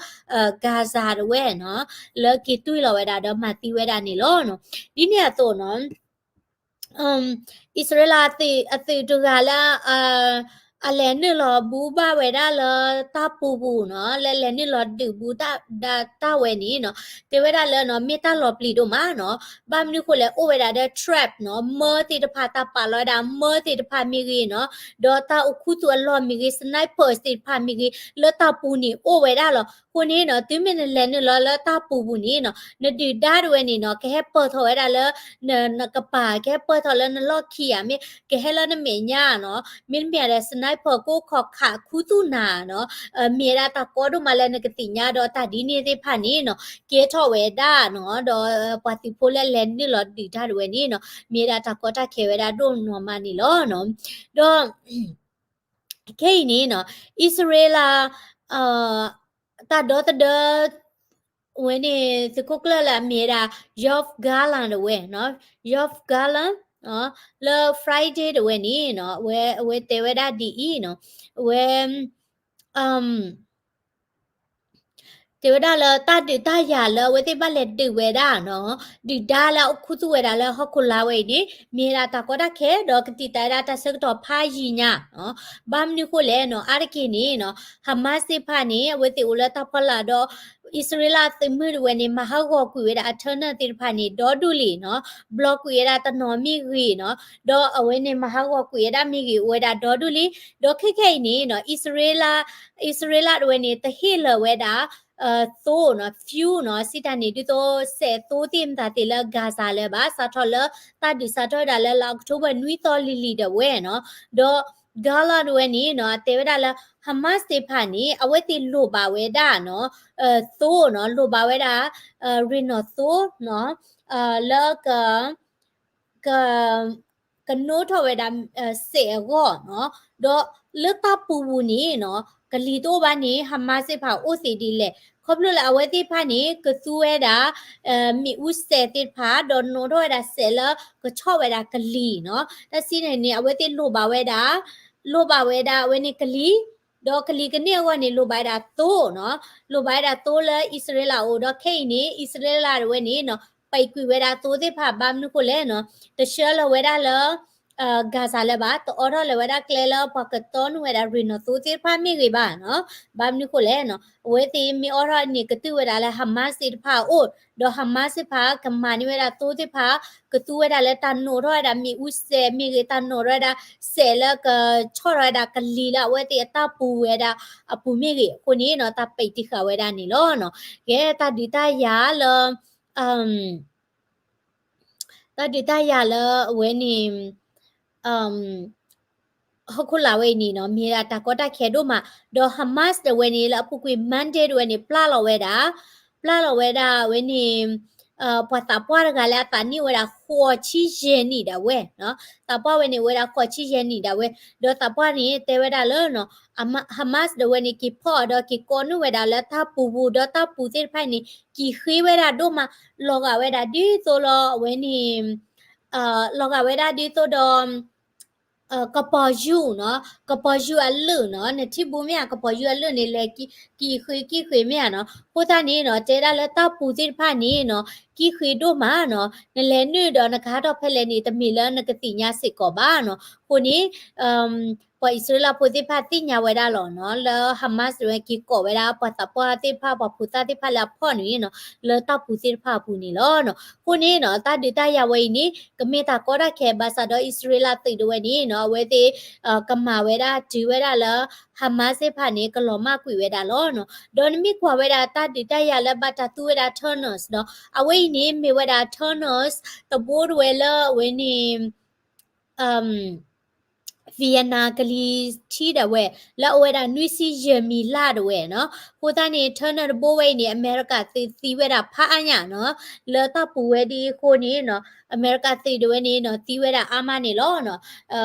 Gaza ဒၣ်ဝဲနီၤ လၢက့ၤတွံၢ်လီၤဝဲဒၣ်ဒီးမၤသံဝဲဒၣ်န့ၣ်လီၤနီၤ ဒ်န့ၣ်အသိးနီၤ အံၣ်စရ့လးအသုးတဂၤလၢ အလဲၤနုာ်လီၤဘူးဘၣ်ဝဲဒၣ်လၢတၢ်ပူၤပူၤနီၤ လၢလဲၤနုာ်လီၤဒုးဘူးတၢ်ဝဲန့ၣ်နီၤ တဲဝဲဒၣ်လၢနီၤ မ့ၢ်တၢ်လီၤပျံၤဒိၣ်မးနီၤ ဘၣ်မနုၤဃိလဲၣ် အိၣ်ဝဲဒၣ်ဒီး trap နီၤ မၢသ့ၣ်တဖၣ် တၢ်ပာ်လီၤဝဲဒၣ်မၢသ့ၣ်တဖၣ်မ့ၢ်ဂ့ၤနီၤ ဒီးတၢ်အိၣ်ခူသူၣ်အလီၢ်မ့ၢ်ဂ့ၤ snipers သ့ၣ်တဖၣ်မ့ၢ်ဂ့ၤ လၢတၢ်ပူၤန့ၣ်အိၣ်ဝဲဒၣ်လီၤ အဃိန့ၣ်နီၤ တုၤမ့ၢ်နလဲၤနုာ်လီၤလၢတၢ်ပူၤပူၤန့ၣ်နီၤ နဒုၣ်ဒါဒၣ်ဝဲန့ၣ်နီၤ ကဟဲပၢၢ်ထီၣ်ဝဲဒၣ်လၢ နကပၤ ကဟဲပၢၢ်ထီၣ်လၢနလီၢ်ခံဧါ မ့ၢ်ကဟဲလၢနမဲာ်ညါနီၤ မ့တမ့ၢ်ဒီး sniper ကအိၣ်ခိးခးခူသူၣ်နၤနီၤ မ့ၢ်ဝဲဒၣ်တၢ်ကီဒိၣ်မးလၢနကသ့ၣ်ညါဒီးတၢ်ဒ်န့ၣ်သ့ၣ်တဖၣ်န့ၣ်နီၤ ကဲထီၣ်ဝဲဒၣ်နီၤ ဒီးပှၤသုးဖိလၢလဲၤနုာ်လီၤဒုးတၢ်ဒၣ်ဝဲန့ၣ်နီၤ မ့ၢ်ဝဲဒၣ်တၢ်ကီတၢ်ခဲဝဲဒၣ်ဒိၣ်နီၢ်မးန့ၣ်လီၤနီၤ ဒီး ခဲအံၤန့ၣ်နီၤ အံၣ်စရ့လး တၢ်ဒီသဒၢ ဝဲန့ၣ် သုးခိၣ်ကျၢၢ်လၢအမ့ၢ်ဝဲဒၣ် Yoav Gallant ဒၣ်ဝဲနီၤ Yoav Gallant လၢ Friday ဒၣ်ဝဲန့ၣ်နီၤ အဝဲ အဝဲတဲဝဲဒၣ်ဒ်အံၤနီၤ အဝဲ တဲဝဲဒၣ်လၢတၢ်ဒုးတၢ်ယၤလၢအဝဲသ့ၣ်ဘၣ်လဲၤဒုးဝဲဒၣ်နီၤ ဒုၣ်ဒါလၢအအိၣ်ခူသူၣ်ဝဲဒၣ်လၢဟီၣ်ခိၣ်လာ်ဝဲအံၤန့ၣ် မ့ၢ်ဝဲဒၣ်တၢ်ကီတၢ်ခဲ ဒီးကတံာ်တာ်ဝဲဒၣ်တၢ်ဆၢကတီၢ်ဖးယံာ်ညါနီၤ ဘၣ်မနုၤဃိလဲၣ်နီၤ အါတက့ၢ်န့ၣ်နီၤ Hamas သ့ၣ်တဖၣ်န့ၣ် အဝဲသ့ၣ်အိၣ်လၢတၢ်ဖီလာ်ဒီး အံၣ်စရ့လးသုးမုၢ်ဒၣ်ဝဲန့ၣ် မၤဟးဂီၤကွံာ်ဝဲဒၣ်အ tunnel သ့ၣ်တဖၣ်န့ၣ် ဒီဒူၣ်လံနီၤ ဘျီကွံာ်ဝဲဒၣ်တနီၤမ့ၢ်ဂ့ၤနီၤ ဒီးအဝဲန့ၣ်မၤဟးဂီၤကွံာ်ဝဲဒၣ်မ့ၢ်ဂ့ၤ အိၣ်ဝဲဒၣ်ဒီဒူၣ်လံ ဒီးခဲခဲအံၤန့ၣ်နီၤ အံၣ်စရ့လး အံၣ်စရ့လးဒၣ်ဝဲန့ၣ် တဟ့ၣ်လၢၤဝဲဒၣ် သိနီၤ fuel နီၤ စံးတၢ်န့ၣ် ဒ်သိးစဲးသိသ့ၣ်မတၤသ့ၣ်လၢ Gaza လၢၤဘၣ် စးထီၣ်လၢ တၢ်ဒုးစးထီၣ်ဝဲဒၣ်လၢ လါ October နွံသီလံၤလံၤဒၣ်ဝဲနီၤ, ဒီး Gala ဒၣ်ဝဲန့ၣ်နီၤ အတဲဝဲဒၣ်လၢ Hamas သ့ၣ်တဖၣ်န့ၣ် အဝဲသ့ၣ်လိၣ်ဘၣ်ဝဲဒၣ်နီၤ သိနီၤ လိၣ်ဘၣ်ဝဲဒၣ် ရ့ၣ်နီၣ်သိနီၤ လၢ က ကနိးထီၣ်ဝဲဒၣ် စဲးအဂီၢ်နီၤ, ဒီးလၢတၢ်ပူၤပူၤန့ၣ်နီၤ ကလံၤတအိၣ်ဘၣ်န့ၣ် Hamas သ့ၣ်တဖၣ်အိၣ်သ့ဒ်လဲၣ်, ခီဖျိလၢအဝဲသ့ၣ်တဖၣ်န့ၣ် ကသူဝဲဒၣ် မ့ၣ်အူစဲးသ့ၣ်တဖၣ် ဒီးနိးထီၣ်ဝဲဒၣ်စဲးလၢကဆီၣ်ဝဲဒၣ်ကလံၤနီၤ, တၢ်စံးန့ၣ်န့ၣ် အဝဲသ့ၣ်လိၣ်ဘၣ်ဝဲဒၣ် လိၣ်ဘၣ်ဝဲဒၣ်အဝဲန့ၣ်ကလံၤ, ဒီးကလံၤကန့ၢ်အဂီၢ်န့ၣ် လိၣ်ဘၣ်ဝဲဒၣ်သိနီၤ, လိၣ်ဘၣ်ဝဲဒၣ်သိလၢအံၣ်စရ့လးအအိၣ် ဒီးခဲအံၤန့ၣ် အံၣ်စရ့လးဒၣ်ဝဲန့ၣ်နီၤ ပာ်ကွံာ်ဝဲဒၣ်သိသ့ၣ်တဖၣ် ဘၣ်မနုၤဃိလဲၣ်နီၤ, တဆှၢလၢၤဝဲဒၣ်လၢ Gaza လၢၤဘၣ်, တအိးထီၣ်လၢၤဝဲဒၣ်ကျဲလၢပှၤကတီနုာ်ဝဲဒၣ်ရ့ၣ်နီၣ်သိသ့ၣ်တဖၣ်မ့ၢ်ဂ့ၤဘၣ်နီၤ, ဘၣ်မနုၤဃိလဲၣ်နီၤ, အဝဲသ့ၣ်မ့ၢ်အိးထီၣ်န့ၣ် ကတုာ်ဝဲဒၣ်လၢ Hamas သ့ၣ်တဖၣ်အအိၣ်, ဒီး Hamas သ့ၣ်တဖၣ် ကမၤန့ၢ်ဝဲဒၣ်သိသ့ၣ်တဖၣ် ကသူဝဲဒၣ်လၢတၢ်နိးထီၣ်ဝဲဒၣ်မ့ၣ်အူစဲးမ့ၢ်ဂ့ၤ, တၢ်နိးထီၣ်ဝဲဒၣ်စဲးလၢကဆီၣ်ထီၣ်ဝဲဒၣ်ကလံၤလၢအဝဲသ့ၣ်အတၢ်ပူၤဝဲဒၣ်အပူၤမ့ၢ်ဂ့ၤ, အဃိန့ၣ်နီၤ တၢ်ပဲာ်တံာ်ဃာ်ဝဲဒၣ်န့ၣ်လီၤနီၤ, ကဲတၢ်ဒုးတၢ်ယၤလၢ တၢ်ဒုးတၢ်ယၤလၢအဝဲန့ၣ် ဟီၣ်ခိၣ်လာ်ဝဲအံၤန့ၣ်နီၤ မ့ၢ်ဒၣ်တၢ်ကီတၢ်ခဲဒိၣ်မး, ဒီး Hamas ဒၣ်ဝဲန့ၣ် လၢအပူၤကွံာ် Monday ဒၣ်ဝဲန့ၣ် ပျၢ်လီၤဝဲဒၣ်, ပျၢ်လီၤဝဲဒၣ်အဝဲန့ၣ် ပှၤသးပှၢ်တဂၤလၢအသးနံၣ်အိၣ်ဝဲဒၣ်ဃိးဆံယဲၢ်နံၣ်ဒၣ်ဝဲ, သးပှၢ်ဝဲန့ၣ်အိၣ်ဝဲဒၣ်ဃိးဆံယဲၢ်နံၣ်ဒၣ်ဝဲ, ဒီးသးပှၢ်န့ၣ်တဲဝဲဒၣ်လၢ Hamas ဒၣ်ဝဲန့ၣ် က့ၤဖီၣ်အီၤဒီးက့ၤကိးနုာ်ဝဲဒၣ်လၢတၢ်ပူၤပူၤ ဒီးတၢ်ပူၤသ့ၣ်တဖၣ်န့ၣ် က့ၤဃ့ဝဲဒၣ်ဒိၣ်မး, လီၤဂာ်ဝဲဒၣ်ဒ်သိးလီၤအဝဲန့ၣ် လီၤဂာ်ဝဲဒၣ်ဒ်သိးဒီး ကပီၤယူၢ်နီၤ, ကပီၤယူၢ်အလၢၢ်နီၤ, နထံၣ်ဘူးမ့ၢ်ဧါ, ကပီၤယူၢ်အလၢၢ်န့ၣ် လဲၤကံၣ်ဃ့ကံၣ်ဃ့မ့ၢ်ဧါနီၤ, အဃိသတးန့ၣ်နီၤ တဲဒၣ်လၢတၢ်ပူၤသ့ၣ်တဖၣ်န့ၣ်နီၤ ကံၣ်ဃ့ဒိၣ်မးနီၤ, နလဲၤနုာ်ဒီးနကဟးထီၣ်ဖဲလဲၣ်န့ၣ် တမ့ၢ်လၢနကသ့ၣ်ညါစ့ၢ်ကီးဘၣ်နီၤ, အဃိန့ၣ် ပှၤအံၣ်စရ့လးဖိသ့ၣ်တဖၣ်သ့ၣ်ညါဝဲဒၣ်လီၤနီၤ, လၢ Hamas ဝဲက့ၤကိးဝဲဒၣ်ပှၤသးပှၢ်သ့ၣ်တဖၣ် ပှၤဖိသၣ်သ့ၣ်တဖၣ်လၢအဖီၣ်န့ၣ်နီၤ လၢတၢ်ပူၤသ့ၣ်တဖၣ်အပူၤန့ၣ်လီၤနီၤ, အဃိန့ၣ်နီၤ တၢ်ဒုးတၢ်ယၤဝဲအံၤန့ၣ် ကမ့ၢ်တၢ်ကီတၢ်ခဲ ဘၣ်ဆၣ်ဒီးအံၣ်စရ့လးသုးဒၣ်ဝဲန့ၣ်နီၤ အဝဲသ့ၣ် ကမၤဝဲဒၣ်တုၤဝဲဒၣ်လၢ Hamas သ့ၣ်တဖၣ်န့ၣ် ကလီၤမၢ်ကွံာ်ဝဲဒၣ်လီၤနီၤ, ဒီးနမ့ၢ်ကွၢ်ဝဲဒၣ်တၢ်ဒုးတၢ်ယၤလၢဘၣ်တၢ်သူဝဲဒၣ် tunnels နီၤ, အဝဲအံၤန့ၣ် မ့ၢ်ဝဲဒၣ် tunnels တဘိဒၣ်ဝဲလၢအဝဲန့ၣ် Vienna ကလံၤထံးဒၣ်ဝဲ လၢအဝဲဒၣ်နွံဆံယဲၢ်မံၤလၢ်ဒၣ်ဝဲနီၤ, အဃိသတးန့ၣ် tunnel တဘိဝဲအံၤန့ၣ် အမဲရကၤသုးသံဝဲဒၣ်ဖးအါညၣ်နီၤ, လၢတၢ်ပူၤဝဲဒၣ်အဃိန့ၣ်နီၤ အမဲရကၤသုးဒၣ်ဝဲန့ၣ်နီၤ သံဝဲဒၣ်အါမးန့ၣ်လီၤနီၤ,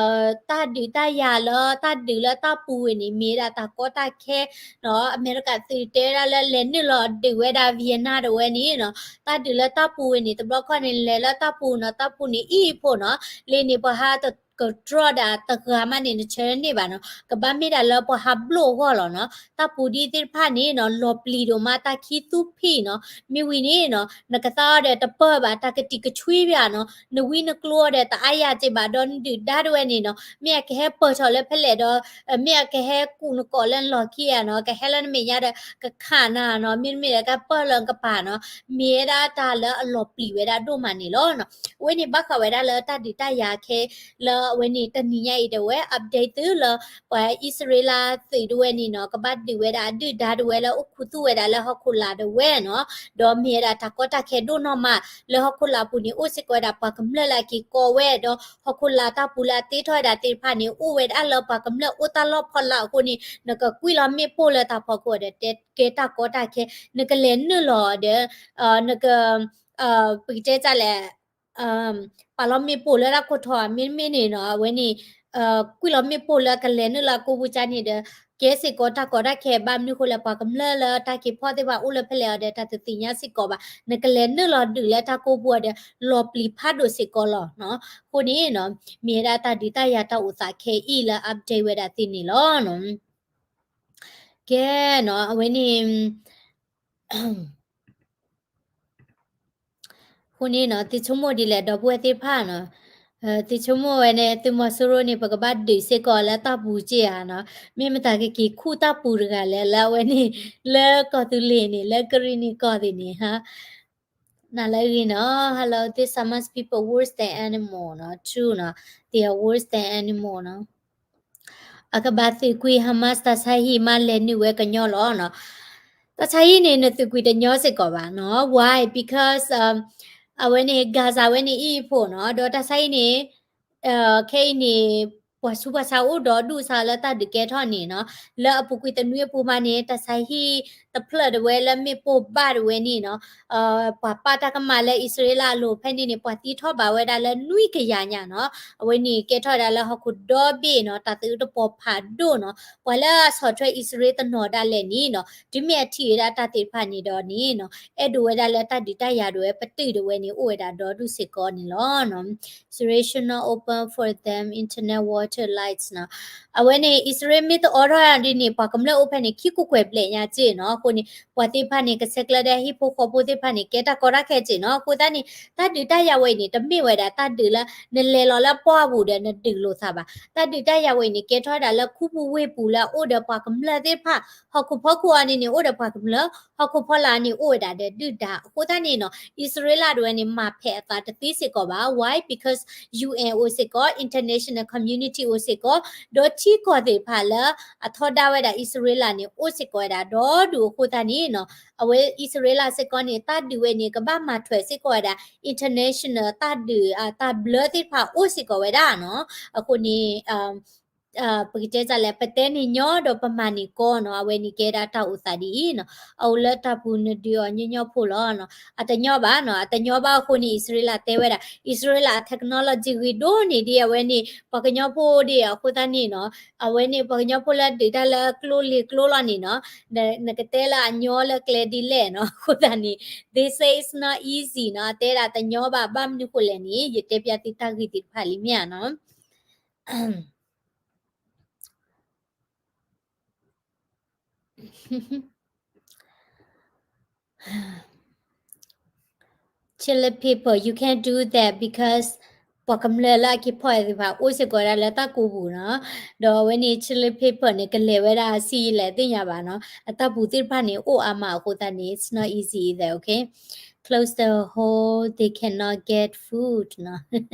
တၢ်ဒုးတၢ်ယၤလၢတၢ်ဒုးလၢတၢ်ပူၤဝဲန့ၣ် မ့ၢ်ဝဲဒၣ်တၢ်ကီတၢ်ခဲနီၤ, အမဲရကၤသုးတဲဒၣ်လၢလဲၤနုာ်လီၤဒုးဝဲဒၣ် Vienna ဒၣ်ဝဲန့ၣ်နီၤ, တၢ်ဒုးလၢတၢ်ပူၤဝဲန့ၣ် တဘျီခီန့ၣ် လဲၤလၢတၢ်ပူၤနီၤ, တၢ်ပူၤန့ၣ်အံၤဖိနီၤ, လၢန့ၣ်ပှၤဟးတကတြီၢ်ဒၣ်တဂၤမးန့ၣ် နဆၢန့ၢ်ဘၣ်နီၤ, ကဘၣ်မ့ၢ်ဒၣ်လၢပှၤဟးဘျိၣ်အဂီၢ်လီၤနီၤ, တၢ်ပူၤဒ်သ့ၣ်တဖၣ်န့ၣ်နီၤ လီၤပျံၤဒိၣ်မး တၢ်ခံသူၣ်ဖံးနီၤ, မ့ၢ်ဝံၤန့ၣ်နီၤ နကသါအီၤဒီးတပၢၢ်ဘၣ် တၢ်ကတံာ်ကဆွံဘၣ်နီၤ, နဝံနကျိအီၤဒီးတအါယၤက့ဘၣ် ဒီးနဒုၣ်ဒါဒၣ်ဝဲန့ၣ်နီၤ မ့ၢ်အကဟဲပၢၢ်ထီၣ်လၢဖဲလဲၣ်ဒီး မ့ၢ်အကဟဲကူၣ်နကိးလၢနလီၢ်ခံဧါနီၤ, ကဟဲလၢနမဲာ်ညါဒီး ကခးနၤနီၤ, မ့တမ့ၢ်ဒီးကပၢၢ်လၢနကပၤနီၤ, မ့ၢ်ဝဲဒၣ်တၢ်လၢအလီၤပျံၤဝဲဒၣ်ဒိၣ်မးန့ၣ်လီၤနီၤ, အဝဲန့ၣ်ဘၣ်ဃးဝဲဒၣ်လၢတၢ်ဒုးတၢ်ယၤခဲ လၢအဝဲန့ၣ်တနံၤညါအံၤဒၣ်ဝဲ update သုလၢ ပှၤအံၣ်စရ့လးသုးဒၣ်ဝဲန့ၣ်နီၤ ကဘၣ်ဒုးဝဲဒၣ်အဒုၣ်ဒါဒၣ်ဝဲလၢအိၣ်ခူသူၣ်ဝဲဒၣ်လၢဟီၣ်ခိၣ်လာ်ဒၣ်ဝဲနီၤ, ဒီးမ့ၢ်ဝဲဒၣ်တၢ်ကီတၢ်ခဲဒိၣ်နီၢ်မး လၢဟီၣ်ခိၣ်လာ်ပူၤန့ၣ် အိၣ်စ့ၢ်ကီးဝဲဒၣ်ပှၤကမျၢၢ်လၢအက့ၤကိးဝဲ ဒီးဟီၣ်ခိၣ်လာ်တၢ်ပူၤလၢအတ့ထီၣ်ဝဲဒၣ်သ့ၣ်တဖၣ်န့ၣ် အိၣ်ဝဲဒၣ်လၢပှၤကမျၢၢ်အိၣ်တၢ်လီၢ်ဖီလာ်အဃိန့ၣ် နကကွံာ်လီၤမ့ၣ်ပိၢ်လၢတၢ်ဖီခိၣ်ဒီး တဲကဲတၢ်ကီတၢ်ခဲ နကလဲၤနုာ်လီၤဒီး နက ပကတဲတၢ်လဲၣ် ပာ်လီၤမ့ၣ်ပိၢ်လၢတၢ်ခိၣ်ထီၣ် မ့တမ့ၢ်န့ၣ်နီၤ အဝဲန့ၣ် ကွံာ်လီၤမ့ၣ်ပိၢ်လၢကလဲၤနုာ်လီၤကိးပူၤကၠါန့ၣ်ဒီး ကဲစ့ၢ်ကီးတၢ်ကီတၢ်ခဲ ဘၣ်မနုၤဃိလဲၣ် ပှၤကမျၢၢ်လၢတၢ်က့ၤဖီၣ်သ့ၣ်တဖၣ်အိၣ်လၢဖဲလဲၣ်အီၤဒီး တၢ်တသ့ၣ်ညါစ့ၢ်ကီးဘၣ် နကလဲၤနုာ်လီၤဒုးလၢတၢ်ကိးပူၤအီၤဒီး လီၤပျံၤဖးဒိၣ်စ့ၢ်ကီးလီၤနီၤ အဃိန့ၣ်နီၤ မ့ၢ်ဝဲဒၣ်တၢ်ဒုးတၢ်ယၤတၢ်အိၣ်သးခဲအံၤလၢ update ဝဲဒၣ်သ့ၣ်န့ၣ်လီၤနီၤ ကဲနီၤ အဝဲန့ၣ် အဃိန့ၣ်နီၤ သုဆိကမိၣ်ဒ်လဲၣ် ဒီပုၢ်ဝဲၢ်သ့ၣ်တဖၣ်နီၤ, သုဆိကမိၣ်ဝဲန့ၣ် သုးမီၤစိရိၤန့ၣ် ပကဘၣ်ဒုးစ့ၢ်ကီးလၢတၢ်ပူၤက့ဧါနီၤ, မ့ၢ်မတၤကက့ၤခူၣ်တၢ်ပူၤတဂၤလဲၣ် လၢအဝဲန့ၣ် လၢကီၢ်သူလ့ၤန့ၣ် လၢကရံၣ်နံၣ်ကီၢ်သ့ၣ်န့ၣ် နၤလၢအဂ့ၤနီၤ Hello, this Hamas people worse than animal နီၤ, true နီၤ, they are worse than animal နီၤ. အကဘၣ်သုးကွံာ် Hamas တၢ်ဆါဟံၣ်မးလဲၤနုာ်ဝဲကညီလီၤနီၤ. တၢ်ဆါဟံၣ်န့ၣ် နသုးကွံာ်တညီစ့ၢ်ကီးဘၣ်နီၤ. Why? Because အဝဲန့ၣ် Gaza ဝဲန့ၣ်အံၤအဖီနီၤ, ဒီးတၢ်ဆါဟံၣ်န့ၣ် ခဲအံၤန့ၣ် ပှၤဆူးပှၤဆါအိၣ်ဒီးဒူၣ်ဆါလၢတၢ်ဒုးကဲထီၣ်န့ၣ်နီၤ, လၢအပူၤကွံာ်တနွံအပူၤမးန့ၣ် တၢ်ဆါဟံၣ်တဖျၢၣ်တဝဲလၢမ့ၣ်ပိၢ်ဘၣ်တဝဲန့ၣ်နီၤ, ပှၤပာ်တၢ်ကမၣ်လၢအံၣ်စရ့လးအလိၤဖဲန့ၣ်န့ၣ် ပှၤသံထီၣ်ဘၣ်ဝဲဒၣ်လၢနွံကယၤညါနီၤ. အဝဲန့ၣ်ကဲထီၣ်ဝဲဒၣ်လၢဟီၣ်ခိၣ်ဒီဘ့ၣ်နီၤ, တၢ်သးအုးတပီၤဖးဒိၣ်နီၤ, ပှၤလၢအဆီၣ်ထွဲအံၣ်စရ့လးတနီၤဒၣ်လဲာ်န့ၣ်နီၤ, တုၤမ့ၢ်အထံၣ်ဝဲဒၣ်တၢ်သ့ၣ်တဖၣ်န့ၣ်ဒီးန့ၣ်နီၤ, အဲၣ်ဒိးဝဲဒၣ်လၢတၢ်ဒုးတၢ်ယၤဒိးဝဲပတုာ်ဒိးဝဲန့ၣ် အိၣ်ဝဲဒၣ်ဒီဒူၣ်စ့ၢ်ကီးန့ၣ်လီၤ. Israel should not open for them internet, water, lights နီၤ. အဝဲန့ၣ် အံၣ်စရ့လးမ့ၢ်တအိးထီၣ်ဒ်န့ၣ် ပှၤကမျၢၢ်အိၣ်ဖဲန့ၣ် ခံခိၣ်ကွဲၤဘျဲၣ်ညါက့နီၤ. အဃိန့ၣ် ပှၤသ့ၣ်တဖၣ်န့ၣ် ကဆဲးကျၢဒၣ်ဟံၣ်ဖိဃီဖိသ့ၣ်တဖၣ်န့ၣ် ကဲတၢ်ကီတၢ်ခဲက့နီၤ. အဃိသတးန့ၣ် တၢ်ဒုးတၢ်ယၤဝဲအံၤန့ၣ် တမ့ၢ်ဝဲဒၣ်တၢ်ဒုးလၢ နလဲၤလီၤလၢပှၢ်ပူၤဒီးနဒုးလိာ်သးဘၣ်. တၢ်ဒုးတၢ်ယၤဝဲအံၤန့ၣ် ကဲထီၣ်ဝဲဒၣ်လၢခူပူၤဝ့ၢ်ပူၤလၢအအိၣ်ဒီးပှၤကမျၢၢ်သ့ၣ်တဖၣ်, ဟီၣ်ခိၣ်ဖီခိၣ်အီၤန့ၣ်န့ၣ် အိၣ်ဒီးပှၤကမျၢၢ်, ဟီၣ်ခိၣ်ဖီလာ်န့ၣ် အိၣ်ဝဲဒၣ်ဒီးဒုၣ်ဒါ. အဃိသတးန့ၣ်နီၤ အံၣ်စရ့လးဒိးဝဲန့ၣ် မၤဖဲးအသးတသ့စ့ၢ်ကီးဘၣ်. Why? Because U N အိၣ်စ့ၢ်ကီး, international community အိၣ်စ့ၢ်ကီး, ဒီးထံကီၢ်သ့ၣ်တဖၣ်လၢအထီဒါဝဲဒၣ်အံၣ်စရ့လးန့ၣ် အိၣ်စ့ၢ်ကီးဝဲဒၣ်ဒီဒူၣ်. အဃိသတးန့ၣ်နီၤ အဝဲအံၣ်စရ့လးစ့ၢ်ကီးန့ၣ် တၢ်ဒုးဝဲန့ၣ် ကဘၣ်မၤထွဲးစ့ၢ်ကီးဝဲဒၣ် international တၢ်ဒုးတၢ်ဘျၢသ့ၣ်တဖၣ်အိၣ်စ့ၢ်ကီးဝဲဒၣ်နီၤ. အဃိန့ၣ် ပကတဲတၢ်လဲၣ်, ပတဲန့ၢ်ညီဒီးပမၤန့ၢ်ကီနီၤ, အဝဲန့ၣ်ကဲဒၣ်တၢ်အိၣ်သးဒ်အံၤနီၤ, အအိၣ်လၢတၢ်ပူၤနဒုးအီၤညီညီဖိလီၤ. အတညီဘၣ်နီၤ, အတညီဘၣ်အဃိန့ၣ် အံၣ်စရ့လးတဲဝဲဒၣ်, အံၣ်စရ့လးအ technology ဂ့ၤဒိၣ်န့ၢ်ဒ်အဝဲန့ၣ် ပှၤကညီဖိဒ်အဃိသတးန့ၣ်နီၤ, အဝဲန့ၣ် ပှၤကညီဖိလၢဒုးတၢ်လၢကျိလ့ၤကျိလီၤန့ၣ်နီၤ, နကတဲလၢအညီလၢကျဲဒ်လဲၣ်နီၤ, အဃိသတးန့ၣ် they say it's not easy နီၤ, အတဲဒၣ်တညီဘၣ်, ဘၣ်မနုၤဃိလဲၣ်န့ၣ် ယတဲပျးသုတၢ်ဂ့ၢ်သ့ၣ်တဖၣ်လံမ့ၢ်ဧါနီၤ. Chili pepper, you can't do that because ပှၤကမျၢၢ်လၢအက့ၤဖီၣ်အီၤသ့ၣ်တဖၣ် အိၣ်စ့ၢ်ကီးဝဲဒၣ်လၢတၢ်ကိးပူၤနီၤ, ဒီးအဝဲန့ၣ် chili pepper န့ၣ် ကလဲၤဝဲဒၣ်ဆံးယံာ်လဲၣ်သ့ၣ်ညါဘၣ်နီၤ, အတၢ်ပူၤသ့ၣ်တဖၣ်န့ၣ် အိၣ်အါမးအဃိသတးန့ၣ် it's not easy either, okay? Close the hole, they cannot get food နီၤ.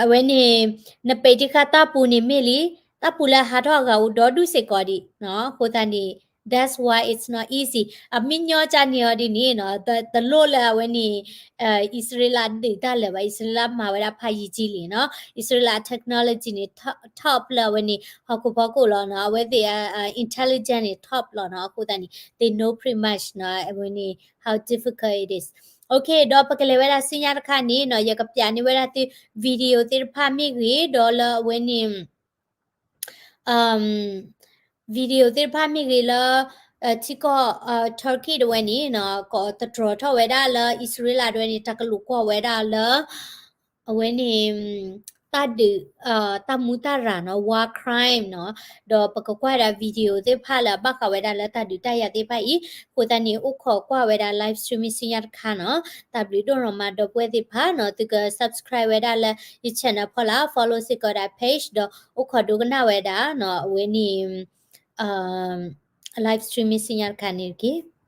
အဝဲန့ၣ် နပဲာ်တံၢ်ဃာ်တၢ်ပူၤန့ၣ်မ့ၢ်လံ, တၢ်ပူၤလၢဟးထီၣ်အဂၤအိၣ်ဒီဒူၣ်စ့ၢ်ကီးဒံးနီၤ, အဃိသတးန့ၣ် that's why it's not easy. အမ့ၢ်ညီကၢ်န့ၢ်အီၤဒ်န့ၣ်နီၤ, တလိၣ်လၢအဝဲန့ၣ် အံၣ်စရ့လးဒုးတၢ်လၢၤဘၣ်, အံၣ်စရ့လးမၤဝဲဒၣ်ဖးယံာ်ကံလံနီၤ, အံၣ်စရ့လးအ technology န့ၣ် top လၢအဝဲန့ၣ် ဟီၣ်ခိၣ်ဖီခိၣ်လီၤနီၤ, အဝဲသ့ၣ်အ intelligence န့ၣ် top လီၤနီၤ, အဃိသတးန့ၣ် they know pretty much နီၤ, အဝဲန့ၣ် how difficult it is. Okay, ဒီးပကလဲၤဝဲဒၣ်ဆူညါတခါန့ၣ်နီၤ, ယကပျးန့ၢ်ဝဲဒၣ်သု video သ့ၣ်တဖၣ်မ့ၢ်ဂ့ၤ, ဒီးလၢအဝဲန့ၣ် video သ့ၣ်တဖၣ်မ့ၢ်ဂ့ၤလၢ ထံကီၢ် Turkey တဝဲန့ၣ်နီၤ, ကိးသတြီၤထီၣ်ဝဲဒၣ်လၢအံၣ်စရ့လးတဝဲန့ၣ် တၢ်ကလူၤကွၢ်ဝဲဒၣ်လၢ အဝဲန့ၣ် တၢ်ဒုး တၢ်မူတၢ်ရၢ်နီၤ, war crime နီၤ, ဒီးပကကွၢ်ဝဲဒၣ် video သ့ၣ်တဖၣ်လၢအဘၣ်ဃးဝဲဒၣ်လၢတၢ်ဒုးတၢ်ယၤသ့ၣ်တဖၣ်အံၤ, အဃိသတးန့ၣ် အိၣ်ခိးကွၢ်ဝဲဒၣ် live streaming ဆူညါတခါနီၤ, တၢ်ဘျုးဒိၣ်နီၢ်မးဒီပုၢ်ဝဲၢ်သ့ၣ်တဖၣ်နီၤ, သုက subscribe ဝဲဒၣ်လၢယ channel ဖီလာ်, follow စ့ၢ်ကီးဒၣ် page ဒီးအိၣ်ခိးဒိကနၣ်ဝဲဒၣ်နီၤ, အဝဲန့ၣ် live streaming ဆူညါတခါန့ၣ်တက့ၢ်.